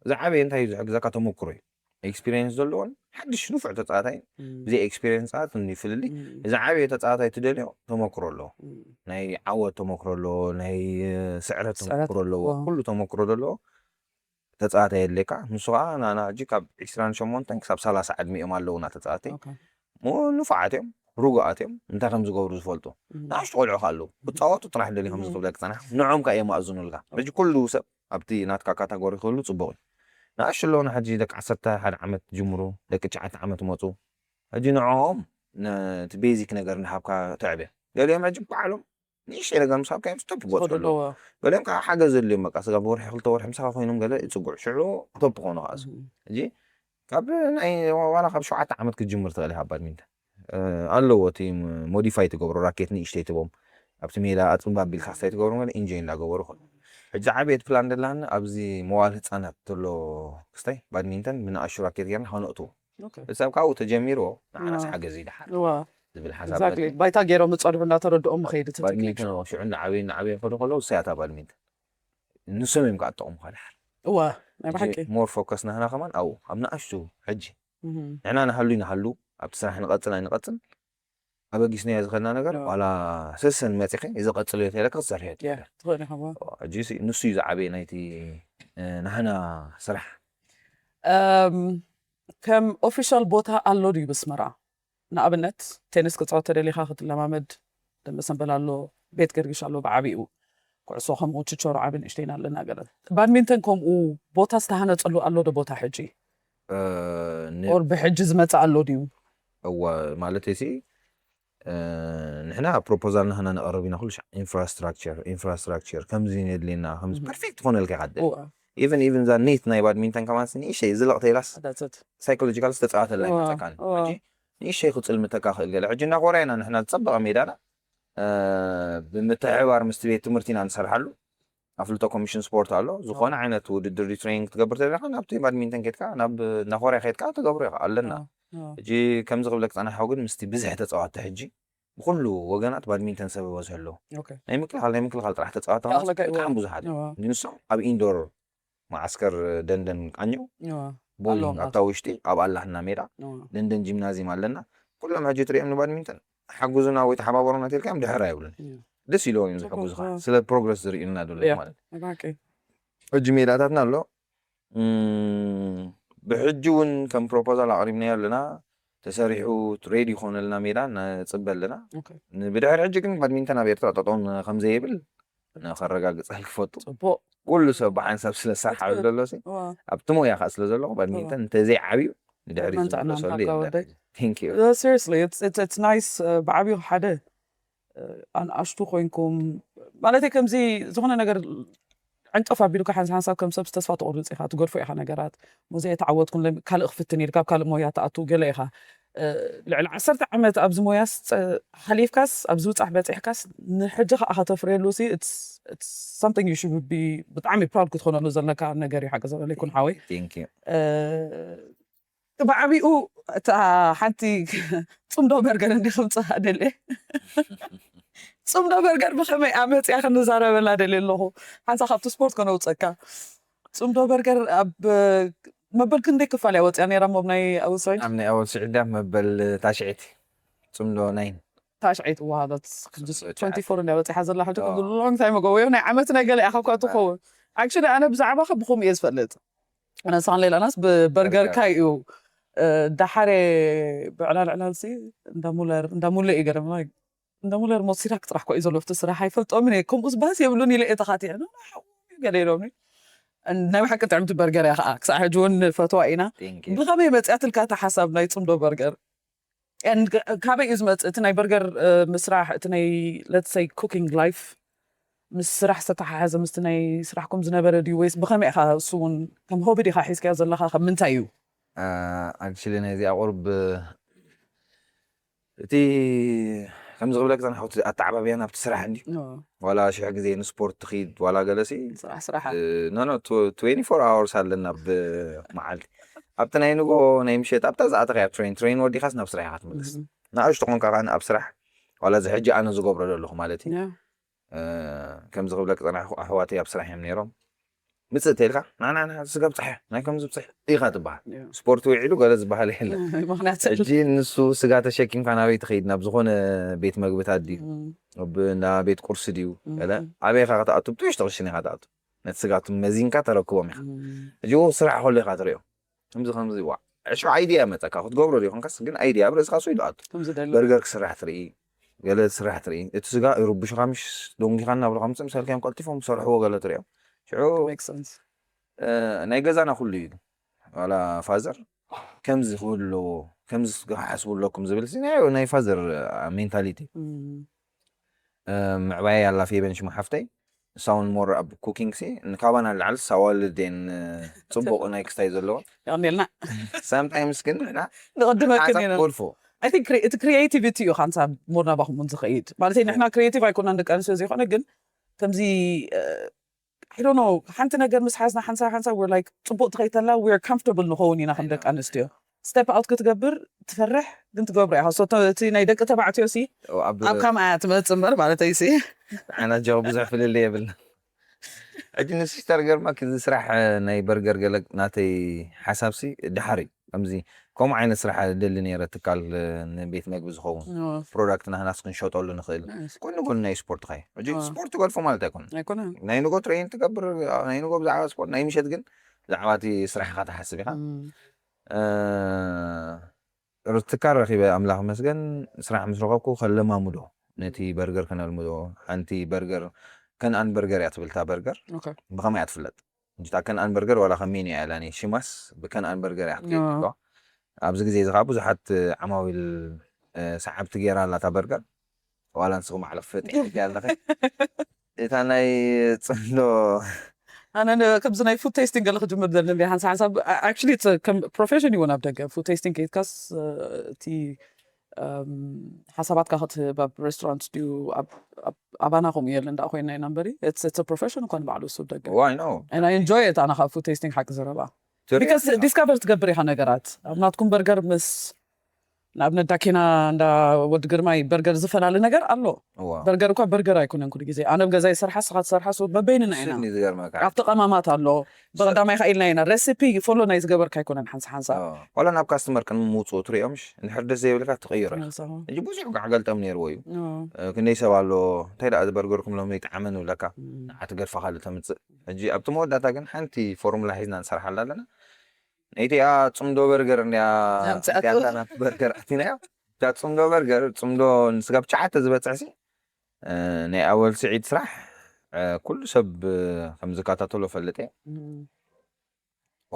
ዝዓበየ እንታይ እዩ ዝሕግዘካ ተመክሮ እዩ ኤክስፒሪየንስ ዘለዎን ሓድሽ ንፉዕ ተፃዋታይ ብዘይ ኤክስፒሪየንስ ሰዓት እንዲ ፍልልይ ዝዓበየ ተፃዋታይ ትደልዮ ተመክሮ ኣለዎ ናይ ዓወት ተመክሮ ኣለዎ ናይ እ፣ ስዕረት ስዕረት፣ ተመክሮ ኣለዎ ዋው። ኩሉ ተመክሮ ዘለዎ ተፃዋታይ የድልየካ ንሱ ከዓ ናና ሕጂ ካብ ዕስራን ሸሞንተን ክሳብ ሰላሳ ዕድሚኦም ኣለውና ተፃዋቲ ኦኬ። ሞ ንፉዓት እዮም ርጉኣት እዮም እንታይ ከም ዝገብሩ ዝፈልጡ ንኣሽቱ ቆልዑ ከ ኣለዉ ክፃወቱ ጥራሕ ደሊ ከም ዝኽብለክ ፀናሕ ንዖም ከ እዮም ኣእዝኑልካ ሕጂ ኩሉ ሰብ ኣብቲ ናትካ ካታጎሪ ክህሉ ፅቡቅ እዩ ንኣሽቱ ኣለውና ሕጂ ደቂ ዓሰርተ ሓደ ዓመት ጅምሩ ደቂ ትሽዓተ ዓመት መፁ ሕጂ ንዕኦም ነቲ ቤዚክ ነገር እንዳሃብካ ተዕብዮም ገሊኦም ሕጂ ባዕሎም ንእሽተይ ነገር ምስ ሃብካዮም ስቶፕ ይጎፅሉ ኣለዉ ዝኸዱ ኣለዎ ገሊኦም ከዓ ሓገዝ ዘድልዮም በቃ ስጋ ብወርሒ ክልተ ወርሒ ምሳኻ ኮይኖም ገለ ይፅጉዑ ሽዑ ቶፕ ክኾኑ ከኣሱ ሕጂ ካብ ናይ ዋላ ካብ ሸውዓተ ዓመት ክትጅምር ትኽእል ኢኻ ባድሚንተን ኣለዎ እቲ ሞዲፋይ ትገብሮ ራኬት ንእሽተይ ትቦም ኣብቲ ሜዳ ኣፅምባ ኣቢልካ ክስታይ ትገብሮ ገለ ኢንጆይ እንዳገበሩ ይኾኑ ሕጂ ዓብየት ፕላን ደላሃኒ ኣብዚ መዋል ህፃናት ተሎ ክስታይ ባድሚንተን ብንኣሹ ራኬት ጌርና ከነእትዎ ኦኬ። ሰብ ካብኡ ተጀሚርዎ ንዓናስ ኣዎ። ሓገዝ ይደሓር እዋ ዝብል ሓሳብ exactly መፂኡ። ባይታ ገይሮም ዝፀንሑ እናተረድኦም መኸይድ እቲ ባድሚንተን ቴክኒክ ሽዑ እናዓበዩ እናዓበዩ ከዱ ከለዉ እሳያታ ባድሚንተን ንሶም እዮም ክኣጠቑም ካልሓር እዋ ናይ ብሓቂ ሞር ፎከስ ናህና ከማን ኣብኡ ኣብ ንኣሽቱ ሕጂ እህ፣ ንሕና ንሃሉ ይንሃሉ ኣብቲ ስራሕ ንቐፅል ኣይንቐፅል ኣበጊስናዮ ዝኸድና ነገር እዋ። ዋላ ሰሰን መፂኸ እዚ ቀፅል እዮ ተለካ ክትሰርሕ እዮ ያ፣ ትኽእል ኢኻ እዋ። ሕጂ ሲ- ንሱ እዩ ዝዓበየ ናይቲ እ፣ ናህና ስራሕ እም፣ ከም ኦፊሻል ቦታ ኣሎ ድዩ በስመራ ንኣብነት ቴኒስ ክፃወት ተደሊኻ ክትለማመድ ደመሰንበል ኣሎ ቤት ገርግሽ ኣሎ ብዓብኡ ኩዕሶ ከምኡ ችቸሮ ዓቢ ንእሽተይና ኣለና ገለ ባድሚንተን ከምኡ ቦታ ዝተሃነፀሉ ኣሎ ዶ ቦታ ሕጂ እ፣ ን- ኦር ብሕጂ ዝመጽእ ኣሎ ድዩ? እወ ማለት ሲ ንሕና ፕሮፖዛል ናህና ነቕርብ ኢና ኩሉ ሻዕ ኢንፍራስትራክቸር ኢንፍራስትራክቸር ከምዚ የድልየና ከምዚ Mhm. ፐርፌክት ትኾነልካ ይካደ እወ፣ ኢቨን ኢቨን ዛ ኔት ናይ ባድሚንተን ከማንስ ንእሸይ ዝለቕ ተይላስ that's it። ሳይኮሎጂካል ዝተፃወተልና እወ፣ ይመፀካን እወ። ሕጂ ንእሸይ ክፅልምተካ ክእል ገለ ሕጂ እናኾርያና ንሕና ዝፀበቐ ሜዳና እ፣ ብምትሕባር ምስቲ ቤት ትምህርቲ ኢና ንሰርሓሉ ኣፍልጦ ኮሚሽን ስፖርት ኣሎ ዝኾነ ዓይነት ውድድር ድዩ ትሬኒንግ ክትገብር ተደለካ ናብቲ ባድሚንተን ኬድካ ናብ እናኾርያ ኬድካ ትገብሮ ኢኻ ኣለና እወ፣ እወ። ሕጂ ከምዚ ክብለክ ፀናሕኩ ግን ምስቲ ብዝሒ ተፃዋቲ ሕጂ ብኩሉ ወገናት ባድሚንተን ሰብ ይበዝሑ ኣለዉ ኦኬ። ናይ ምክልኻል ናይ ምክልኻል ጥራሕ ተፃዋቲ ይኣኽለካ እዩ። ብጣዕሚ ብዙሓት እዮም እወ፣ ግን ንሶም ኣብ ኢንዶር ማዓስከር ደንደን ቃኘው እወ። ቦሊንግ ኣለዎም ኣብታ ውሽጢ ኣብ ኣላህና ሜዳ እወ። ደንደን ጂምናዚም ኣለና ኩሎም ሕጂ ትሪኦም ንባድሚንተን ሓጉዙና ወይ ተሓባበሩና ተልካ እዮም ድሕር ኣይብሉን እወ። ደስ ኢለዎም እዮም ጽቡቅ፣ ዝሕጉዙኻ እወ። ስለ ፕሮግረስ ዝርእዩና ደሎ እያ። ማለት ባቂ። ሕጂ ሜዳታትና ኣሎ እም፣ ብሕጂ እውን ከም ፕሮፖዛል ኣቕሪብናዮ ኣለና ተሰሪሑ ሬዲ ይኾነልና ሜዳ ነፅበ ኣለና ኦኬ። ብድሕሪ ሕጂ ግን ባድሚንተን ኣብ ኤርትራ ጠጠውን ከምዘይብል ንኸረጋግፀል ክፈቱ ጽቡቅ። ኩሉ ሰብ ብሓንሳብ ስለ ሳሓሉ ዘሎ ሲ እዋ፣ ኣብቲ ሞያ ከዓ ስለ ዘለኹ ባድሚንተን እንተዘይዓብዩ ንድሕሪ ጥዕናን ጥዕናን ዝምለሰሉ ይሃብካ የለን ወደይ። Thank you Uh, seriously, it's it's it's nice. Uh, ብዓብዩ ሓደ uh, ኣንኣሽቱ ኮይንኩም ማለት ከምዚ ዝኾነ ነገር ዕንቀፍ ኣቢሉካ ሓንሳ ሓንሳብ ከም ሰብ ተስፋ ትቆርጽ ኢኻ ትገድፎ ኢኻ ነገራት ሙዚያ ተዓወትኩም ካልእ ክፍትን ኢልካ ኣብ ካልእ ሞያ ትኣቱ ገለ ኢኻ ልዕሊ ዓሰርተ ዓመት ኣብዚ ሞያስ ሓሊፍካስ ኣብዚ ብፃሕ በፂሕካስ ንሕጂ ከዓ ከተፍርየሉ ሲ something you should be ብጣዕሚ proud ክትኾነሉ ዘለካ ነገር እዩ ሓቂ ዘለለይኩን ሓወይ Thank you ብዓቢኡ እታ ሓንቲ ፅምዶ በርገር እንዲ ከምፅእ ደልየ ፅምዶ በርገር ብከመይ ኣመፅያ ክንዛረበላ ደልየ ኣለኹ ሓንሳ ካብቲ ስፖርት ከነውፀካ ፅምዶ በርገር ኣብ መበል ክንደይ ክፋል እያ ወፅያ ነይራ ሞብ ናይ ኣውስራይድ ኣብ ናይ ኣወል ስዒዳ መበል ታሽዒቲ ፅምዶ ናይን ታሽዒት ዋሃበት ትሽዓት። ትወንቲ ፎር እንዳ ወፅሓ ዘላ ሕጂ ኣዎ። ሎንግ ታይም ጎ ወይ ናይ ዓመት ናይ ገለ ኢኻ እኳ ትኸውን actually ኣነ ብዛዕባኻ ብኸምኡ እየ ዝፈልጥ ኣነሳን ሌላናስ ብበርገርካ እዩ ዳሓረ ብዕላል ዕላልሲ እንዳሙለር እንዳሙለ እዩ ገለ እንዳሙለር ሞሲራክ ጥራሕ ኮ እዩ ዘሎ ፍቲ ስራሕ ኣይፈልጦምን እየ ከምኡስ ባስ የብሉን ኢለ እየ ተኻቲዐ ገለ ኢሎምኒ ናይ ብሓቂ ጥዕምቲ በርገር እያ ከዓ ክሳዕ ሕጂ እውን ንፈትዋ ኢና Thank you ብኸመይ መፅያትልካ እታ ሓሳብ ናይ ፅምዶ በርገር And ካበይ እዩ ዝመፅእ እቲ ናይ በርገር ምስራሕ እቲ ናይ let's say cooking life ምስ ስራሕ ዝተተሓሓዘ ምስቲ ናይ ስራሕኩም ዝነበረ ድዩ ወይስ ብኸመይ ኢኻ እሱ እውን ከም ሆቢ ዲኻ ሒዝካዮ ዘለኻ ካብ ምንታይ እዩ ኣክቹሊ ናይዚኣ ቁርብ እቲ ከምዚ ክብለክ ዝፀናሕኩ ኣተዓባብያ ናብቲ ስራሕ እንዲ ዋላ ሽሕ ግዜ ንስፖርት ትኽይድ ዋላ ገለሲ ስራሕ ስራሕ ኖ ኖ ትዌንቲ ፎር ኣወርስ ኣለና ብመዓልቲ ኣብቲ ናይ ንጎ ናይ ምሸት ኣብታ ዝኣተኸያ ትሬን ትሬን ወዲኻስ ናብ ስራሕ ኢኻ ትምለስ ንኣሽቱ ኮንካ ከዓ ኣብ ስራሕ ዋላ እዚ ሕጂ ኣነ ዝገብሮ ዘለኹ ማለት እዩ ከምዚ ክብለክ ፀናሕኩ ኣሕዋተይ ኣብ ስራሕ እዮም ነይሮም ምፅእ ተልካ ናናና ስጋ ብፅሐ ናይ ከምዚ ብፅሕ ኢኻ ትበሃል ስፖርት ውዒሉ ገለ ዝበሃል የለ ምክንያቱ ሕጂ ንሱ ስጋ ተሸኪምካ ናበይ ትኸይድ ናብ ዝኾነ ቤት መግብታት ድዩ ናብ ቤት ቁርሲ ድዩ ገለ ኣበይ ኢኻ ክትኣቱ ብትሽቲ ቅሽን ኢኻ ትኣቱ ነቲ ስጋ መዚንካ ተረክቦም ኢኻ ሕጂ ስራሕ ከሎ ኢኻ ትሪኦ ከምዚ ከምዚ ዋ ዕሾ ኣይድያ መፀካ ክትገብሮ ዶ ይኮንካስ ግን ኣይድያ ኣብ ርእስካ ሱ ይልኣቱ ከምዚ ደሎ በርገር ክስራሕ ትርኢ ገለ ስራሕ ትርኢ እቲ ስጋ ይርብሹካ ምሽ ደንጊኻ እናብሉ ከምፅእ ምሳልካዮም ቀልጢፎም ዝሰርሕዎ ገለ ትሪኦም ሽዑ make sense እ፣ ናይ ገዛና ኩሉ እዩ ዋላ ፋዘር ከምዚ ክብሉ ኣለዎ ከምዚ ክሓስቡ ኣለኩም ዝብል ሲ ናይ ናይ ፋዘር ሜንታሊቲ ምዕባይ ኣላ ፌበን ሽሙ ሓፍተይ ንሳ እውን ሞር ኣብ ኩኪንግ ሲ ንካባና ንላዕሊ ሳዋልዴን ፅቡቅ ናይ ክስታይ ዘለዎን የቕኒልና ሳምታይምስ ግን ንሕና ንቕድመክን ኢና ጎልፎ I think cre- እቲ creativity እዩ ካንሳ ሞር ናባኹም እውን ዝኸይድ ማለት ንሕና creative ኣይኮናን ደቂ ኣንስትዮ ዘይኮነ ግን ከምዚ I don't know ሓንቲ ነገር ምስ ሓዝና ሓንሳ ሓንሳ we're like ፅቡቅ ትኸይተላ we're comfortable ንኸውን ኢና ከም ደቂ ኣንስትዮ step out ክትገብር ትፈርሕ ግን ትገብሮ ኢኻ so እቲ ናይ ደቂ ተባዕትዮ ሲ ኣብ ኣብ ከምኣ እያ ትመፅእ እምበር ማለት እዩ ሲ ዓና ጆ ብዙሕ ፍልልይ የብልና ሕጂ ንሲስተር ገርማ ክዚ ስራሕ ናይ በርገር ገለ ናተይ ሓሳብ ሲ ድሓር እዩ ከምዚ ከምኡ ዓይነት ስራሕ ደሊ ነይረ ትካል ንቤት መግቢ ዝኸውን ፕሮዳክት ናህናስ ክንሸጠሉ ንኽእል ጎኒ ጎኒ ናይ ስፖርት ኸይ ሕጂ ኣዎ። ስፖርት ገልፎ ማለት ኣይኮነ ኣይኮነን ናይ ንጎ ትሬን ትገብር ናይ ንጎ ብዛዕባ ስፖርት ናይ ምሸት ግን ብዛዕባ እቲ ስራሕኻ ትሓስብ ኢኻ እም፣ እ፣ ርትካ ረኺበ ኣምላኽ መስገን ስራሕ ምስ ረኸብኩ ከለማሙዶ ነቲ በርገር ከነልምዶ ሓንቲ በርገር ከነኣን በርገር እያ ትብልታ በርገር okay ብኸመይ እያ ትፍለጥ እንጂ እታ ከነኣን በርገር ዋላ ከም ሜኑ እያ ኢላኒ ሽማስ ብከነኣን በርገር እያ ክትከይድ ዘለዋ። ኣብዚ ግዜ እዚ ከዓ ብዙሓት ዓማዊል ሰዓብቲ ገይራ ኣላ እታ በርገር። ዋላ ንስኹም ኣዕለፍ ፈጢሕኪ ኣለኺ። እታ ናይ ጽምዶ ኣነ ከምዚ ናይ ፉድ ቴስቲንግ ገለ ክጅምር ዘለኒ ሓንሳ ሓንሳብ ኣክቹሊ ከም ፕሮፌሽን ይውን ኣብ ደገ ፉድ ቴስቲንግ ከይድካስ እቲ ሓሳባትካ ክትህብ ኣብ ሬስቶራንት ድዩ ኣባና ከምኡ የለን ዳ ኮይና ኢና እምበሪ ፕሮፌሽን እኳ ንባዕሉ እሱ ደገ ዋይ ነው እና ኢንጆይ ኣነ ካብ ፉድ ቴስቲንግ ሓቂ ዘረባ ዲስካቨር ትገብር ኢኻ ነገራት ኣብ ናትኩም በርገር ምስ ንኣብነት ዳኬና እንዳ ወዲ ግርማይ በርገር ዝፈላለ ነገር ኣሎ በርገር እኳ በርገር ኣይኮነን ኩሉ ግዜ ኣነ ብገዛ ይሰርሓ ስኻ ትሰርሓ ሱ በበይንና ኢና ዝገርመካ ኣብቲ ቀማማት ኣሎ ብቀዳማይ ካ ኢልና ኢና ሬሲፒ ፎሎ ናይ ዝገበርካ ኣይኮነን ሓንሳ ሓንሳ ዋላ ናብ ካስተመር ቅድሚ ምውፅኡ ትሪኦምሽ እንድሕር ደስ ዘይብልካ ትቕይሮ ሕጂ ብዙሕ ጋዕገልጠም ነይርዎ እዩ ክንደይ ሰብ ኣሎ እንታይ ደኣ ዝበርገርኩም ሎም ይጠዓመ ንብለካ ንዓ ትገድፋ ካልእ ተምፅእ ሕጂ ኣብቲ መወዳእታ ግን ሓንቲ ፎርሙላ ሒዝና ንሰርሓላ ኣለና ነይቲኣ ፅምዶ በርገር እንዲያ ናብቲ በርገር ኣቲናዮ እታ ፅምዶ በርገር ፅምዶ ንስጋብ ትሽዓተ ዝበፅሕ ሲ ናይ ኣወል ስዒድ ስራሕ ኩሉ ሰብ ከም ዝከታተሎ ፈልጥ እየ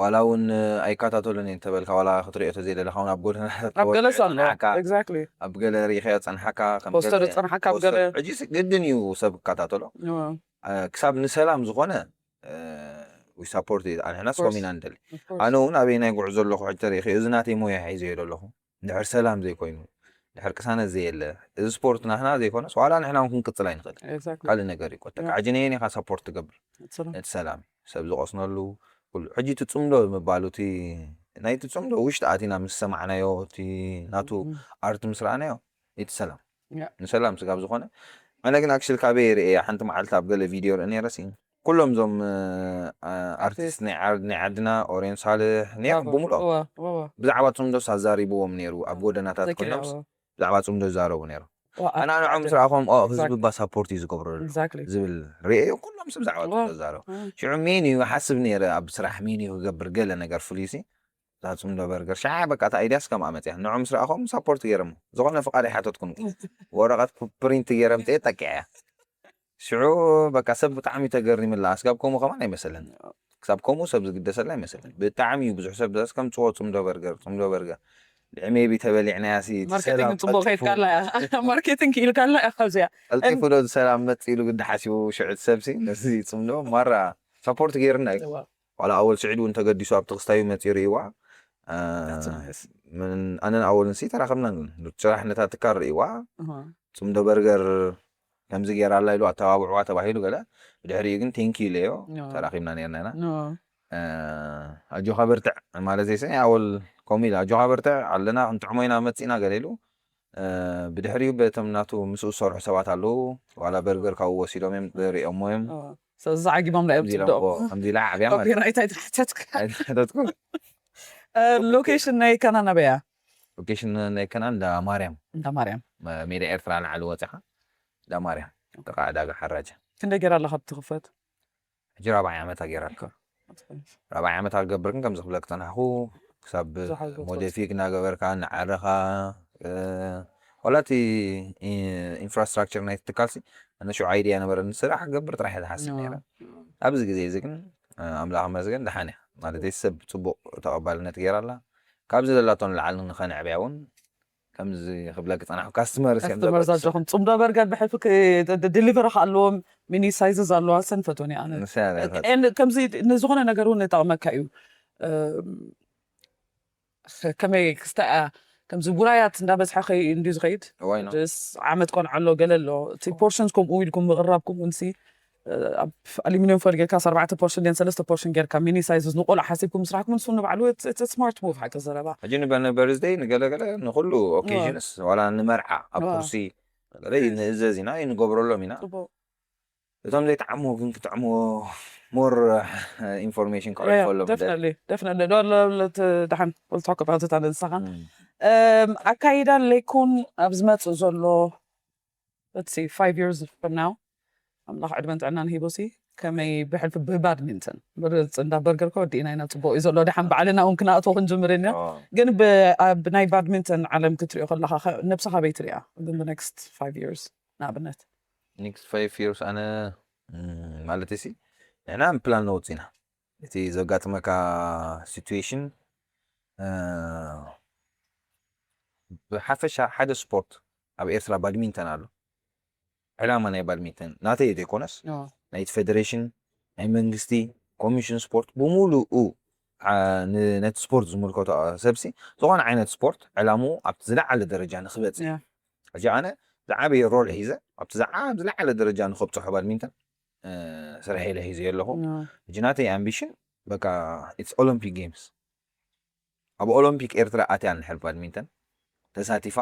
ዋላ እውን ኣይከታተሉን እየ እንተበልካ ዋላ ክትሪኦ ተዘይደለካ እውን ኣብ ጎደናታት ኣብ ገለ ኣሎ ኣብ ገለ ሪኢኻዮ ፀንሓካ ፖስተር ፀንሓካ ኣብ ገለ ሕጂ ግድን እዩ ሰብ ክከታተሎ ክሳብ ንሰላም ዝኾነ ሳፖርት ኣንሕናስ ኮሚና ንደሊ ኣነ እውን ኣበይ ናይ ጉዕዞ ኣለኹ ሕጂ ተሪኢኺ እዚ ናተይ ሞያ ሒዘዮ ዘለኹ እንድሕር ሰላም ዘይኮይኑ እንድሕር ቅሳነት ዘየለ እዚ ስፖርት ናህና ዘይኮነስ ዋላ ንሕና እውን ክንቅፅል ኣይንኽእል ካልእ ነገር እዩ ቆጠ ሕጂ ነየን ኢኻ ሳፖርት ትገብር ነቲ ሰላም ሰብ ዝቆስነሉ ኩሉ ሕጂ እቲ ፅምዶ ምባሉ እቲ ናይቲ ፅምዶ ውሽጢ ኣቲና ምስ ሰማዕናዮ እቲ ናቱ ኣርት ምስ ረኣናዮ እቲ ሰላም ንሰላም ስጋብ ዝኾነ ኣነ ግን ኣክሽል ካበይ ርእየ ሓንቲ መዓልቲ ኣብ ገለ ቪድዮ ርኢ ነይረ ሲ ኩሎም እዞም ኣርቲስት ናይ ዓድና ኦሬን ሳልሕ ነይሮም ብምልኦም ብዛዕባ ፅምዶስ ኣዛሪብዎም ነይሩ ኣብ ጎደናታት ኮይኖም ብዛዕባ ፅምዶ ይዛረቡ ነይሮም ኣነ ንዖም ምስ ረኣኹም ህዝቢ ባ ሳፖርት እዩ ዝገብረሉ ዝብል ርእዮ ኩሎም ስ ብዛዕባ ፅምዶ ይዛረቡ ሽዑ ሜን እዩ ሓስብ ነይረ ኣብ ስራሕ ሜን እዩ ክገብር ገለ ነገር ፍሉይ ሲ እዛ ፅምዶ በርገር ሸዓ በቃ እታ ኣይድያስ ከምኣ መፅያ ንዖም ምስ ረኣኹም ሳፖርት ገይሮም ዝኾነ ፍቓድ ኣይሓተትኩን ወረቐት ፕሪንት ገይረ ምፅኤ ጠቂዐ ሽዑ በቃ ሰብ ብጣዕሚ ተገሪምላ ስጋብ ከምኡ ከማን ኣይመሰለን ክሳብ ከምኡ ሰብ ዝግደሰላ ኣይመሰለን ብጣዕሚ እዩ ብዙሕ ሰብ ከም ፅዎ ፅምዶ በርገር ፅምዶ በርገር ድዕሜቢ ተበሊዕናያ ማርኬቲንግ ፅቡቅ ከይድካላ ማርኬቲንግ ክኢልካላ እያ ካብዚያ ቀልጢፉ ዶ ዝሰላም መፅ ኢሉ ግዲ ሓሲቡ ሽዑ ሰብሲ ነዚ ፅምዶ ማራ ሳፖርት ገይርና እዩ ዋላ ኣወል ስዒድ እውን ተገዲሱ ኣብቲ ክስታዩ መፂኡ ርእይዋ ኣነን ኣወልን ሲ ተራኸብና ጭራሕ ነታ ትካል ርእይዋ ፅምዶ በርገር ከምዚ ገይራ ኣላ ኢሉ ኣተባብዕዋ ተባሂሉ ገለ ብድሕሪኡ ግን ቴንኪ ኢለዮ ተራኺብና ነርና ኢና ኣጆኻ በርትዕ ማለት ዘይሰ ኣወል ከምኡ ኢለ ኣጆኻ በርትዕ ኣለና ክንጥዕሞ ኢና መፂና ገለ ኢሉ ብድሕሪኡ በቶም ናቱ ምስኡ ዝሰርሑ ሰባት ኣለዉ ዋላ በርገር ካብኡ ወሲዶም እዮም ሪኦሞ እዮም ስለዚ ዓጊቦም ላ እዮም ፅብደኦም ከምዚ ኢላ ዓብያ ማለት ኮፒራይት ኣይተሓተትካ ኣይተሓተትኩ ሎኬሽን ናይ ከናን ኣበይ እያ ሎኬሽን ናይ ከናን እንዳ ማርያም እንዳ ማርያም ሜዳ ኤርትራ ንዓሊ ወፂኻ እንዳ ማርያም ጥቃ ዕዳጋ ሓራጃ ክንደይ ገይራ ኣለካ ብትኽፈት ሕጂ ራብዓይ ዓመታ ገይራልካ ራብዓይ ዓመታ ክገብር ግን ከምዚ ክብለክ ፀናሕኩ ክሳብ ሞደፊክ እናገበርካ እናዓረኻ ዋላ እቲ ኢንፍራስትራክቸር ናይቲ ትካልሲ ኣነ ሽዑ ኣይድያ ነበረ ንስራሕ ክገብር ጥራሕ እየ ዝሓስብ ነረ ኣብዚ ግዜ እዚ ግን ኣምላኽ መስገን ደሓን እያ ማለት ሰብ ፅቡቅ ተቐባልነት ገይራ ኣላ ካብዚ ዘለቶ ንላዕሊ ንኸነዕብያ እውን ከምዚ ክብለክ ፀናሑ ካስትመርስ እዮም ካስተመር ዛጆኹም ፅምዶ በርገር ብሕልፊ ዲሊቨሪ ከ ኣለዎም ሚኒ ሳይዝስ ኣለዋ ሰን ፈትወን እየ ኣነ ከምዚ ንዝኾነ ነገር እውን ይጠቕመካ እዩ ከመይ ክስታ ከምዚ ውራያት እንዳበዝሐ ከይ እንዲ ዝኸይድ ስ ዓመት ቆልዓ ኣሎ ገለ ኣሎ እቲ ፖርሽንስ ከምኡ ኢልኩም ምቕራብኩም እንሲ ኣብ ኣሉሚኒየም ፎይል ጌርካ ኣርባዕተ ፖርሽን ን ሰለስተ ፖርሽን ጌርካ ሚኒ ሳይዝስ ንቆልዓ ሓሲብኩም ስራሕኩም ንሱ ንባዕሉ ስማርት ሙቭ ሓቂ ዘረባ ሕጂ ንበርዝደይ ንገለገለ ንኩሉ ኦኬዥንስ ዋላ ንመርዓ ኣብ ኩርሲ ንእዘዝ ኢና ንገብረሎም ኢና እቶም ዘይጠዓምዎ ግን ክጥዕምዎ ሞር ኢንፎርሜሽን ክዕፈሎም ደፍነትሊ ደፍነትሊ ዶ ደሓን ወልታኮ ባትታ ንንስኻ ኣካይዳ ለይኩን ኣብ ዝመፅእ ዘሎ let's say five years from now ኣምላኽ ዕድመን ጥዕናን ሂቦሲ ከመይ ብሕልፊ ብባድሚንተን ብርፅ እንዳ በርገር ከወዲእና ኢና ፅቡቅ እዩ ዘሎ ደሓን ባዕልና እውን ክነኣትዎ ክንጅምር ኢና ግን ብናይ ባድሚንተን ዓለም ክትሪኦ ከለካ ነብስኻ በይ ትሪኣ ግን next five years ንኣብነት next five years ኣነ ማለት ሲ ንሕና ፕላን ነውፅና እቲ ዘጋጥመካ situation ብሓፈሻ ሓደ ስፖርት ኣብ ኤርትራ ባድሚንተን ኣሎ። ዕላማ ናይ ባድሚንተን ናተይ ዘይኮነስ ናይቲ ፌደሬሽን፣ ናይ መንግስቲ፣ ኮሚሽን ስፖርት ብምሉኡ ነቲ ስፖርት ዝምልከቶ ሰብሲ ዝኾነ ዓይነት ስፖርት ዕላምኡ ኣብቲ ዝለዓለ ደረጃ ንክበፅሕ ሕጂ ኣነ ዝዓበየ ሮል ሒዘ ኣብቲ ዝዓ ዝለዓለ ደረጃ ንከብፅሖ ባድሚንተን ስርሐ ኢለ ሒዘ ኣለኹ። ሕጂ ናተይ ኣምቢሽን በቃ it's Olympic Games ኣብ ኦሎምፒክ ኤርትራ ኣትያ እንድሕር ባድሚንተን ተሳቲፋ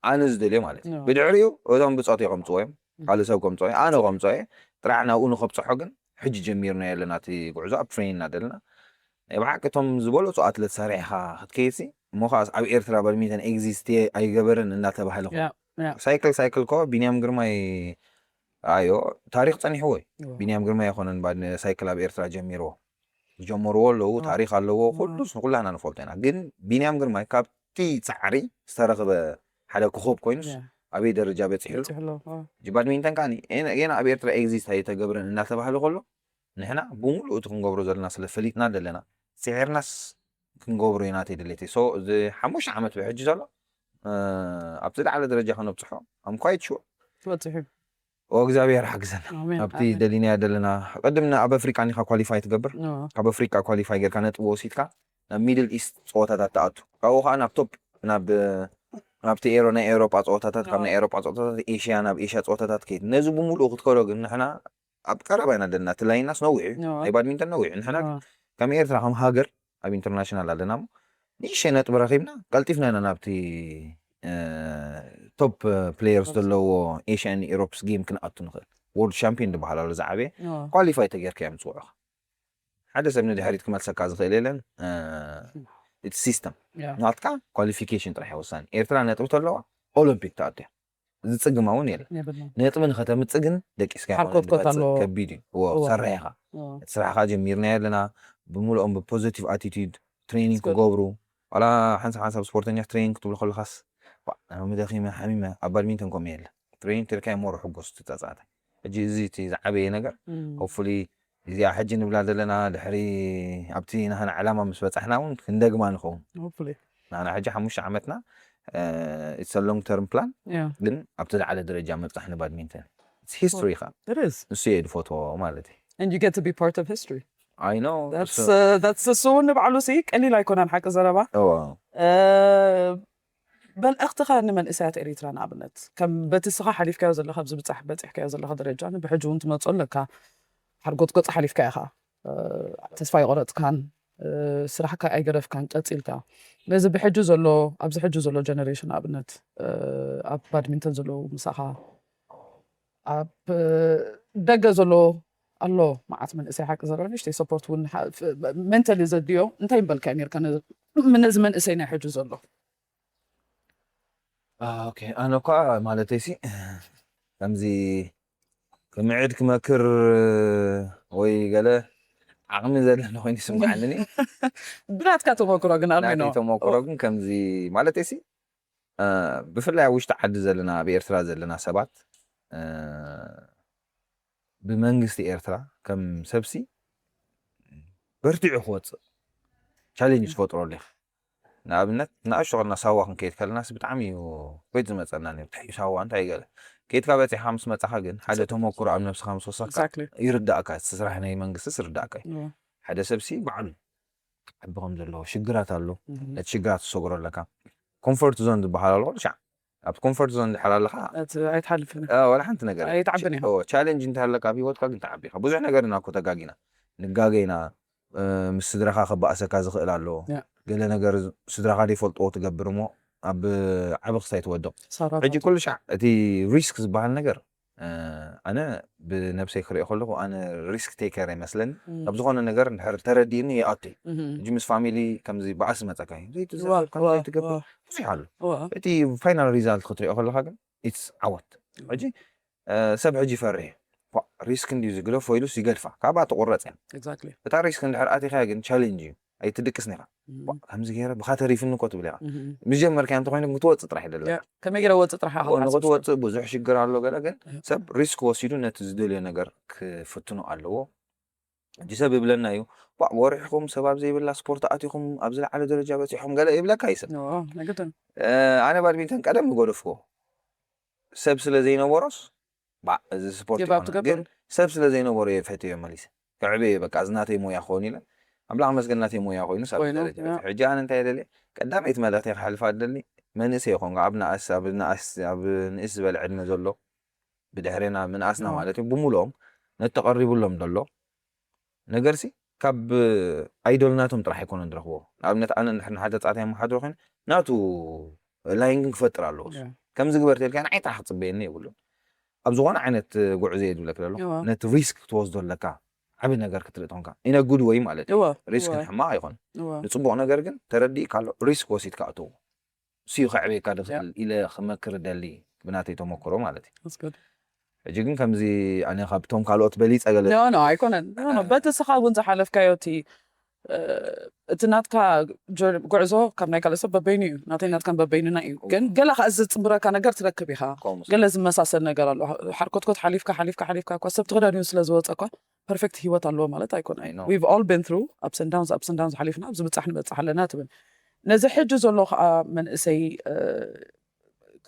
ኣነ ዝደልዮ ማለት እዩ። ብድሕሪኡ እቶም ብፆት ከምፅዎ እዮም ካልእ ሰብ ከምፅዎ ኣነ ከምፅዎ እየ ጥራሕ ናብኡ ንከብፅሖ ግን ሕጂ ጀሚርና ኣለና እቲ ጉዕዞ ኣብ ትሬኒንግ ኣለና ናይ ብሓቂ እቶም ዝበለፁ ኣትለት ሰሪሕካ ክትከይድሲ እሞ ከዓስ ኣብ ኤርትራ ባድሚንተን ኤግዚስት ኣይገበርን እናተባህለ ኮይኑ ሳይክል ሳይክል ኮ ቢንያም ግርማይ ኣዮ ታሪክ ፀኒሕዎ እዩ ቢንያም ግርማይ ኣይኮነን ሳይክል ኣብ ኤርትራ ጀሚርዎ ዝጀመርዎ ኣለዉ ታሪክ ኣለዎ ኩሉስ ንኩላህና ንፈልጦ ኢና ግን ቢንያም ግርማይ ካብቲ ፃዕሪ ዝተረክበ ሓደ ክኾብ ኮይኑስ ኣበይ ደረጃ በፂሕሉ ባድሚንተን ከዓ ጌና ኣብ ኤርትራ ኤግዚስት ኣይተገብረን እናተባህለ ከሎ ንሕና ብምሉእ እቲ ክንገብሮ ዘለና ስለ ፈሊጥና ዘለና ፅዒርናስ ክንገብሮ ኢና ናተይ ድሌተይ so እዚ ሓሙሽተ ዓመት ብሕጂ ዘሎ ኣብቲ ዝለዓለ ደረጃ ከነብፅሖ I'm quite sure ትበፅሑ እግዚኣብሔር ሓግዘና ኣብቲ ደሊናዮ ዘለና ቅድም ኣብ ኣፍሪቃ ኒካ ኳሊፋይ ትገብር ካብ ኣፍሪቃ ኳሊፋይ ጌርካ ነጥቢ ወሲድካ ናብ ሚድል ኢስት ፀወታታት ትኣቱ ካብኡ ከዓ ናብ ቶፕ ናብ ናብቲ ኤሮ ናይ ኤሮጳ ፀወታታት ካብ ናይ ኤሮጳ ፀወታታት ኤሽያ ናብ ኤሽያ ፀወታታት ከይድ ነዚ ብምሉኡ ክትከዶ ግን ንሕና ኣብ ቀረባ ኢና ዘለና እቲ ላይናስ ነዊሕ እዩ ናይ ባድሚንተን ነዊሕ እዩ ንሕና ከም ኤርትራ ከም ሃገር ኣብ ኢንተርናሽናል ኣለና እሞ ንእሽተይ ነጥቢ ረኺብና ቀልጢፍና ኢና ናብቲ ቶፕ ፕሌየርስ ዘለዎ ኤሽያን ኤሮፕስ ጌም ክንኣቱ ንኽእል ወርልድ ሻምፒዮን ዝበሃል ኣሎ ዝዓበየ ኳሊፋይ ተጌርካ እዮም ዝፅውዑኻ ሓደ ሰብ ንድሕሪት ክመልሰካ ዝኽእል የለን እቲ ሲስተም ናትካ ኳሊፊኬሽን ጥራሕ ወሳኒ ኤርትራ ነጥቢ ተለዋ ኦሎምፒክ ተኣትያ ዝፅግማ እውን የለን ነጥቢ ንኸተምፅእ ግን ደቂስካ ከቢድ እዩ ሰሪሕኻ እቲ ስራሕኻ ጀሚርና ኣለና ብምልኦም ብፖዚቲቭ ኣቲቱድ ትሬኒንግ ክገብሩ ዋላ ሓንሳብ ሓንሳብ ስፖርተኛ ትሬኒንግ ክትብሎ ከለካስ ደኺመ ሓሚመ ኣብ ባድሚንተን ከምኡ የለ ትሬኒንግ ተልካ ሞር ሕጎስ ትፃፃተ ሕጂ እዚ እቲ ዝዓበየ ነገር ሆፕፉሊ እዚኣ ሕጂ ንብላ ዘለና ድሕሪ ኣብቲ ናህና ዕላማ ምስ በፃሕና እውን ክንደግማ ንኸውን ናህና ሕጂ ሓሙሽተ ዓመትና it's a long term plan ግን ኣብቲ ዝዓለ ደረጃ ምብፃሕ ንባድሚንተን it's history ኻ ንሱ እየ ዝፈትዎ ማለት እዩ and you get to be part of history I know that's uh, that's እሱ እውን ንባዕሉ ሲ ቀሊል ኣይኮነን ሓቂ ዘረባ እዋ መልእኽትኻ ንመንእሰያት ኤሪትራ ንኣብነት ከም በቲ ስኻ ሓሊፍካዮ ዘለኻ ኣብዚ ብፃሕ በፂሕካዮ ዘለኻ ደረጃ ብሕጂ እውን ትመፁ ኣለካ ሓርጎት ገፅ ሓሊፍካ ኢኻ ተስፋ ይቆረፅካን ስራሕካ ኣይገደፍካን ቀፂልካ ነዚ ብሕጂ ዘሎ ኣብዚ ሕጂ ዘሎ ጀነሬሽን ኣብነት ኣብ ባድሚንተን ዘለዉ ምሳኻ ኣብ ደገ ዘሎ ኣሎ መዓት መንእሰይ ሓቂ ዘረባ ንሽተይ ሰፖርት እውን ሜንታሊ ዘድዮ እንታይ ይበልካ ነርካ ነዚ መንእሰይ ናይ ሕጂ ዘሎ ኦኬ ኣነ እኳ ማለተይ ሲ ከምዚ ክምዕድ ክመክር ወይ ገለ ዓቕሚ ዘለና ኮይኑ ይስምዓኒ ብናትካ ተመክሮ ግን ኣልሚኖ ተመክሮ ግን ከምዚ ማለተይ ሲ ብፍላይ ኣብ ውሽጢ ዓዲ ዘለና ኣብ ኤርትራ ዘለና ሰባት ብመንግስቲ ኤርትራ ከም ሰብሲ በርቲዑ ክወፅእ ቻሌንጅ ትፈጥረሉ ኢኻ ንኣብነት ንኣሽቶ ከልና ሳዋ ክንከይድ ከለናስ ብጣዕሚ እዩ ኮይት ዝመፀና ነሩ እንታይ እዩ ሳዋ እንታይ ገለ ከይድካ በፂሕካ ምስ መፃኻ ግን ሓደ ተመክሮ ኣብ ነብስኻ ምስ ወሰካ ይርዳእካ እቲ ስራሕ ናይ መንግስትስ ይርዳእካ እዩ ሓደ ሰብሲ ባዕሉ ክዓቢ ከም ዘለዎ ሽግራት ኣሎ ነቲ ሽግራት ትሰግሮ ኣለካ ኮንፈርት ዞን ዝበሃል ኣሎ ሻዕ ኣብቲ ኮንፈርት ዞን ድሕር ኣለኻ ኣይትሓልፍን ወላ ሓንቲ ነገር ኣይትዓብን ኢኻ ቻሌንጅ እንተሃለካ ኣብ ሂወትካ ግን ትዓቢ ኢኻ ብዙሕ ነገር ኢና እኮ ተጋጊና ንጋገ ኢና ምስ ስድራኻ ክበኣሰካ ዝኽእል ኣሎ ገለ ነገር ስድራኻ ዘይፈልጥዎ ትገብር እሞ ኣብ ዓቢ ክስታይ ትወድቕ ሕጂ ኩሉ ሻዕ እቲ ሪስክ ዝበሃል ነገር ኣነ ብነብሰይ ክሪኦ ከለኹ ኣነ ሪስክ ቴከር ይመስለኒ ካብ ዝኾነ ነገር እንድሕር ተረዲእኒ ይኣቱ ሕጂ ምስ ፋሚሊ ከምዚ በኣስ መፀካ እዩ ዘይትዛረብ ከምዚ ትገብር ብዙሕ ኣሎ እቲ ፋይናል ሪዛልት ክትሪኦ ከለካ ግን ኢትስ ዓወት ሕጂ ሰብ ሕጂ ይፈርሕ ሪስክ እንዲዩ ዝግደፎ ኢሉስ ይገድፋ ካብኣ ትቁረፅ እያ እታ ሪስክ እንድሕር ኣቲኻ ግን ቻሌንጅ እዩ ኣይትድቅስን ኢኻ ከምዚ ገይረ ብኻ ተሪፍኒ እኮ ትብል ኢኻ ምስ ጀመርካያ እንተኮይኑ ክትወፅእ ጥራሕ ይደለ ከመይ ገይረ ወፅእ ጥራሕ ንክትወፅእ ብዙሕ ሽግር ኣሎ ገለ ግን ሰብ ሪስክ ወሲዱ ነቲ ዝደልዮ ነገር ክፍትኖ ኣለዎ ሕጂ ሰብ ይብለና እዩ፣ "ዋእ፣ ወሪሕኩም ሰብ ኣብ ዘይብላ ስፖርት ኣቲኹም ኣብ ዝለዓለ ደረጃ በፂሕኩም" ገለ ይብለካ እዩ ሰብ። ኖ፣ ንግድን እ፣ ኣነ ባድሚንተን ቀደም ዝገደፍኩዎ ሰብ ስለ ዘይነበሮስ፣ "ባእ፣ እዚ ስፖርት ጊቭ ኣፕ ይኮነ" ትገብር ግን ሰብ ስለ ዘይነበሮ እየ ፈትዮ መሊሰ። ከዕበየ በቃ፣ እዚ ናተይ ሞያ ክኸውን ኢለ ኣምላኽ መስገን ናተይ ሞያ ኮይኑ ሳብ ኮይኑ ደረጃ ያ በፂሐ። ሕጂ ኣነ እንታይ ደልየ፣ ቀዳመይቲ መልእኽቲ ከሕልፋ ደሊ፣ መንእሰይ ይኾንካ ኣብ ንኣስ ኣብ ንኣስ ኣብ ንእስ ዝበለ ዕድመ ዘሎ ብድሕሬና ምንኣስና ኖ ማለት እዩ፣ ብምሉኦም ነቲ ተቐሪቡሎም ዘሎ ነገርሲ ካብ ኣይዶል ናቶም ጥራሕ ኣይኮነን ዝረኽቦ። ንኣብነት ኣነ ንድሕሪ ንሓደ ፃታ የመሓድሮ ኮይኑ ናቱ ላይን ግን ክፈጥር ኣለዎ። ያ ከምዚ ግበር ተልካ ንዓይ ጥራሕ ክፅበየኒ የብሉን። ኣብ ዝኾነ ዓይነት ጉዕዞ እየ ዝብለክ ዘሎ እዋ ነቲ ሪስክ ክትወስዶ ኣለካ። ዓቢ ነገር ክትርኢ ተኾንካ ኢነ ጉድ ወይ ማለት እዩ። እዋ ሪስክ እዋ ንሕማቕ ኣይኮን። እዋ ንፅቡቕ ነገር ግን ተረዲእካ ኣሎ ሪስክ ወሲድካ ኣትዎ። እሱ እዩ ከዕበየካ ያ ዝኽእል ኢለ ክመክር ደሊ ብናተይ ተመክሮ ማለት እዩ። that's good ሕጂ ግን ከምዚ ኣነ ካብቶም ካልኦት በሊፀ ገለ ኖ ኖ ኣይኮነን ኖ ኖ እ፣ በቲ እስኻ እውን ዝሓለፍካዮ እቲ እ፣ እቲ ናትካ ጆር- ጉዕዞ ካብ ናይ ካልእ ሰብ በበይኑ እዩ ናተይ ናትካን በበይኑና እዩ ግን እዋ ገለ ከዓ ዝፅምረካ ነገር ትረክብ ኢኻ ከምኡ ገለ ዝመሳሰል ነገር ኣሎ ሓርኮትኮት ሓሊፍካ ሓሊፍካ ሓሊፍካ እኳ ሰብ ተኸዳዲኑ ስለ ዝወፀ እኳ ፐርፌክት ህይወት ኣለዎ ማለት ኣይኮነን I know we've all been through ups and downs ups and downs ሓሊፍና ኣብዚ ብፃሕ ንበፅሕ ኣለና ትብል ነዚ ሕጂ ዘሎ ከዓ መንእሰይ እ፣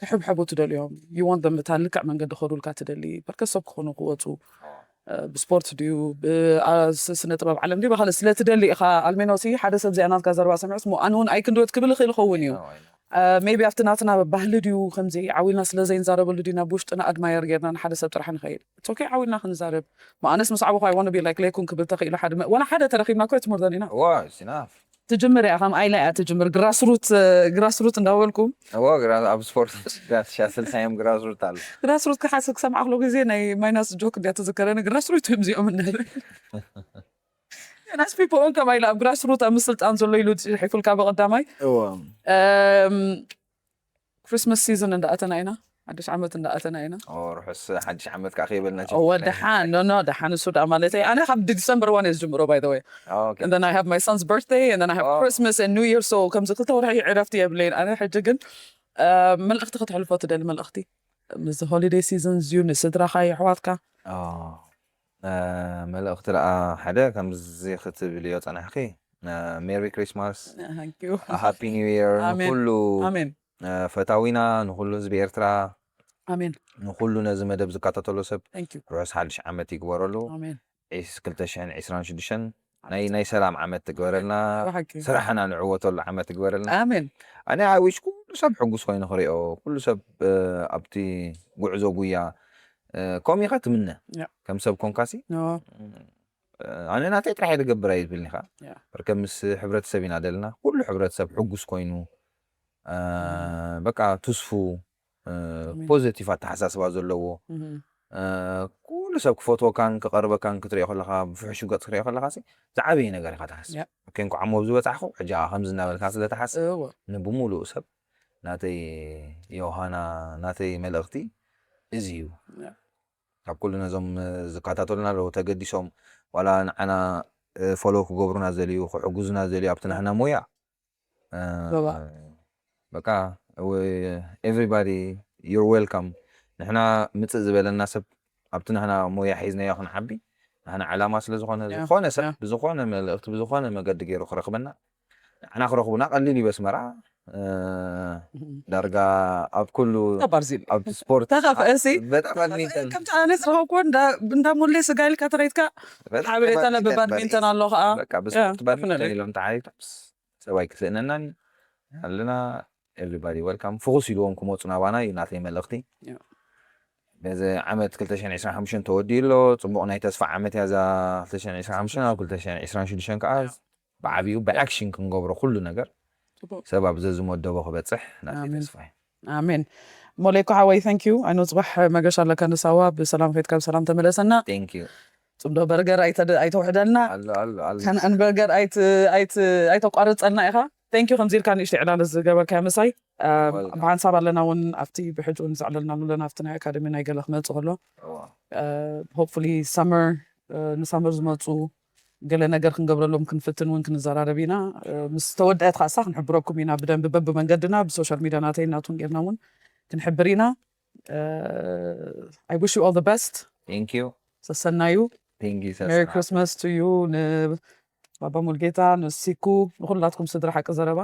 ክሕብሐቡ ትደልዮም you want them እታ ልክዕ መንገዲ ክኸዱልካ ትደሊ በርከት ሰብ ክኾኑ ክወፁ እ፣ ብስፖርት ድዩ ብ- አ- ስ- ስነ ጥበብ ዓለም ድዩ ብካልእ ስለ ትደሊ ኢኻ ኣልሜኖሲ ሓደ ሰብ እዚኣ ናትካ ዘረባ ሰሚዑስ ሞ ኣነ እውን ኣይክንድወት ክብል ይኽእል ይኸውን እዩ No, I know. ሜቢ ኣብቲ ናትና ባህሊ ድዩ ከምዚ ዓዊልና ስለ ዘይንዛረበሉ ድዩ ናብ ውሽጥና ኣድማየር ጌርና ንሓደ ሰብ ጥራሕ ንኸይድ ኦኬ ዓዊልና ክንዛረብ ሞ ኣነስ ምስ ዓበኹ ኣይወነ ቢ ላይክ ለይኩን ክብል ተኽኢሉ ሓደ መ- ወላ ሓደ ተረኺብና እኮ ትምህርተን ኢና Wow, it's enough. ትጅምር እያ ከም ኣይላ እያ ትጅምር ግራስሩት ግራስሩት እንዳበልኩም እዎ ግራ ኣብ ስፖርት ሻስልሳዮም ግራስሩት ኣሎ። ግራስሩት ክሓስብ ክሰምዓ ክሎ ግዜ ናይ ማይናስ ጆክ እንዲያ ትዝከረኒ ግራስሩት እዮም እዚኦም እንብል ናስ ፒፖ እውን ከማይ ኢላ ኣብ ግራስሩት ኣብ ምስልጣን ዘሎ ኢሉ ፅሒፉልካ ብቐዳማይ እዎ ክሪስማስ ሲዝን እንዳኣተና ኢና ሓድሽ ዓመት እንዳኣተና ኢና ኦ፣ ርሑስ ሓድሽ ዓመት ከዓ ከይበልና እወ ደሓን ኖ ኖ ደሓን እሱ ደኣ ማለት ኣነ ካብ ዲሰምበር ዋን እየ ዝጅምሮ by the way ኦኬ and then I have my son's birthday and then I have ኦ Christmas and New Year so ከምዚ ክልተ ወርሒ ዕረፍቲ የብለይን ኣነ ሕጂ ግን እ፣ መልእኽቲ ከተሕልፎ ትደሊ መልእኽቲ ምስ holiday seasons እዩ ንስድራኻ የሕዋትካ ኦ፣ እ፣ መልእኽቲ ደኣ ሓደ ከምዚ ክትብልዮ ጸናሕኪ ሜሪ ክሪስማስ Thank you ሃፒ ኒው ይር ኣሜን ንኩሉ ኣሜን እ፣ ፈታዊና ንኩሉ ህዝቢ ኤርትራ ኣሜን ንኩሉ ነዚ መደብ ዝከታተሎ ሰብ Thank you ርሑስ ሓድሽ ዓመት ይግበረሉ ኣሜን ዒስ ክልተ ሽሕን ዕስራን ሽዱሽተን ናይ ናይ ሰላም ዓመት ትግበረልና ብሓቂ ስራሕና ንዕወተሉ ዓመት ትግበረልና ኣሜን ኣነ I wish ኩሉ ሰብ ሕጉስ ኮይኑ ክሪኦ ኩሉ ሰብ እ፣ ኣብቲ ጉዕዞ ጉያ እ፣ ከምኡ ኢኻ ትምነ ያ ከም ሰብ ኮንካሲ ኖ እ፣ ኣነ ናተይ ጥራሕ እየ ዝገብር ኣይትብልኒ ኢኻ ያ በርከ ምስ ሕብረተሰብ ኢና ዘለና ኩሉ ሕብረተሰብ ሕጉስ ኮይኑ እ፣ እም፣ በቃ ትስፉ እ፣ ኣሜን ፖዚቲቭ ኣተሓሳስባ ዘለዎ እም፣ እ፣ ኩሉ ሰብ ክፈትወካን ክቐርበካን ክትሪኦ ከለኻ ብፍሕሹ ገፅ ክትሪኦ ከለኻ ሲ ዝዓበየ ነገር ኢኻ ትሓስብ ያ ኦኬ እንኳዕ ሞብ ዝበፃሕኹ ሕጂ ከዓ ከምዚ እናበልካ ስለ ትሓስብ እወ ንብሙሉእ ሰብ ናተይ ዮሃና ናተይ መልእኽቲ እዚ እዩ ያ ካብ ኩሉ ነዞም ዝከታተሉና ኣለዉ ተገዲሶም ዋላ ንዓና ፎሎ ክገብሩና ዘልዩ ክሕግዙና ዘልዩ ኣብቲ ናህና ሞያ እ፣ ዞባ በቃ everybody you're welcome ንሕና ምፅእ ዝበለና ሰብ ኣብቲ ናህና ሞያ ሒዝናዮ ክንዓቢ ናህና ዕላማ ስለ ዝኾነ ያ ዝኾነ ሰብ ያ ብዝኾነ መልእኽቲ ብዝኾነ መገዲ ገይሩ ክረኽበና ንዓና ክረኽቡና ቀሊል እዩ በስመራ እ፣ እም። ዳርጋ ኣብ ኩሉ ተባርዚሉ ኣብቲ ስፖርት ተኸፍአ ሲ በጣም ተኸፍአ ባድሚንተን ከምቲ ኣነ ዝረኸብኩ እንዳ እንዳ ሞሌ ስጋ ኢልካ ተኸይድካ በጣም ሓበሬታ ለ ባድሚንተን ብባድሚንተን ርኢስ ኣሎ ከዓ በቃ ያ ብስፖርት ባድሚንተን definitely ኢሎም ተዓሪፍና ሰብ ኣይክስእነናን ኣለና everybody welcome ፍኹስ ኢልዎም ክመፁ ናባና እዩ ናተይ መልእኽቲ ያ በዚ ዓመት ክልተ ሽሕን ዕስራን ሓሙሽተን ተወዲኡ ኣሎ ፅቡቕ ናይ ተስፋ ዓመት እያ እዛ ክልተ ሽሕን ዕስራን ሓሙሽተን ኣብ ክልተ ሽሕን ዕስራን ሽዱሽተን ከዓ ያ ብዓብዩ ብኣክሽን ክንገብሮ ኩሉ ነገር ፅቡቅ ሰብ ኣብ ዘዝመደቦ ክበፅሕ ናተይ ኣሜን ተስፋ እዩ ኣሜን ሞሌኮ ሓወይ thank you ኣይኖ ፅባሕ መገሻ ኣለካ ንሳዋ ብሰላም ከድካ ብሰላም ተመለሰና thank you ፅምዶ በርገር ኣይተ- ኣይተውሕደልና ኣሎ ኣሎ ኣሎ ከነኣን በርገር ኣይት- ኣይት- ኣይተቋርፀልና ኢኻ thank you ከምዚ ኢልካ ንእሽተይ ዕላል ዝገበርካዮ ምሳይ welcome ብሓንሳብ ኣለና እውን ኣብቲ ብሕጂ እውን ዘዕለልናሉ ኣለና ኣብቲ ናይ ኣካደሚ ናይ ገለ ክመፅእ ከሎ እዋ hopefully summer ንሳመር ዝመፁ ገለ ነገር ክንገብረሎም ክንፍትን እውን ክንዘራረብ ኢና ምስ ተወደአት ካሳ ክንሕብረኩም ኢና ብደንብ በብመንገድና ብሶሻል ሚድያ ናተይ ናቱን ጌርና እውን ክንሕብር ኢና I wish you all the best thank you ሰሰናዩ Thank you, Merry Christmas to you ንባባ ሙልጌታ፣ ንሲኩ፣ ንኹላትኩም ስድራ ሓቂ ዘረባ።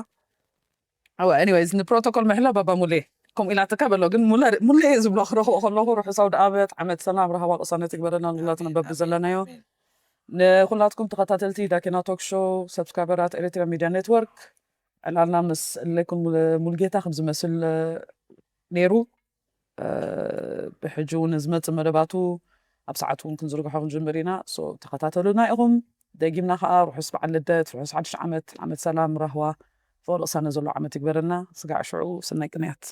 Oh, anyways, ንፕሮቶኮል ምሕላ ባባ ሙሌ ከምኡ ኢላትካ በሎ፣ ግን ሙለ ሙሌ ዝብሎ ክረኽቦ ከለኹ ርሑስ ኣውደ ዓመት፣ ዓመት ሰላም፣ ራህዋ፣ ቅሳነት ይግበረልና ንኹላትና በቢ ዘለናዮ። ንኹላትኩም ተኸታተልቲ ዳኪና ቶክ ሾው፣ ሰብስክራይበራት ኤሪትሪያን ሚድያ ኔትወርክ፣ ዕላልና ምስ እሌኩን ሙል- ሙልጌታ ከም ዝመስል ነይሩ። ብሕጂ እውን ዝመፅእ መደባቱ ኣብ ሰዓት እውን ክንዝርግሖ ክንጅምር ኢና። So ተኸታተሉና ኢኹም። ደጊምና ከዓ ርሑስ በዓል ልደት፣ ርሑስ ሓድሽ ዓመት፣ ዓመት ሰላም፣ ራህዋ፣ ፍቕሪ ቅሳነት ዘሎ ዓመት ይግበረልና። ስጋዕ ሽዑ ሰናይ ቅንያት።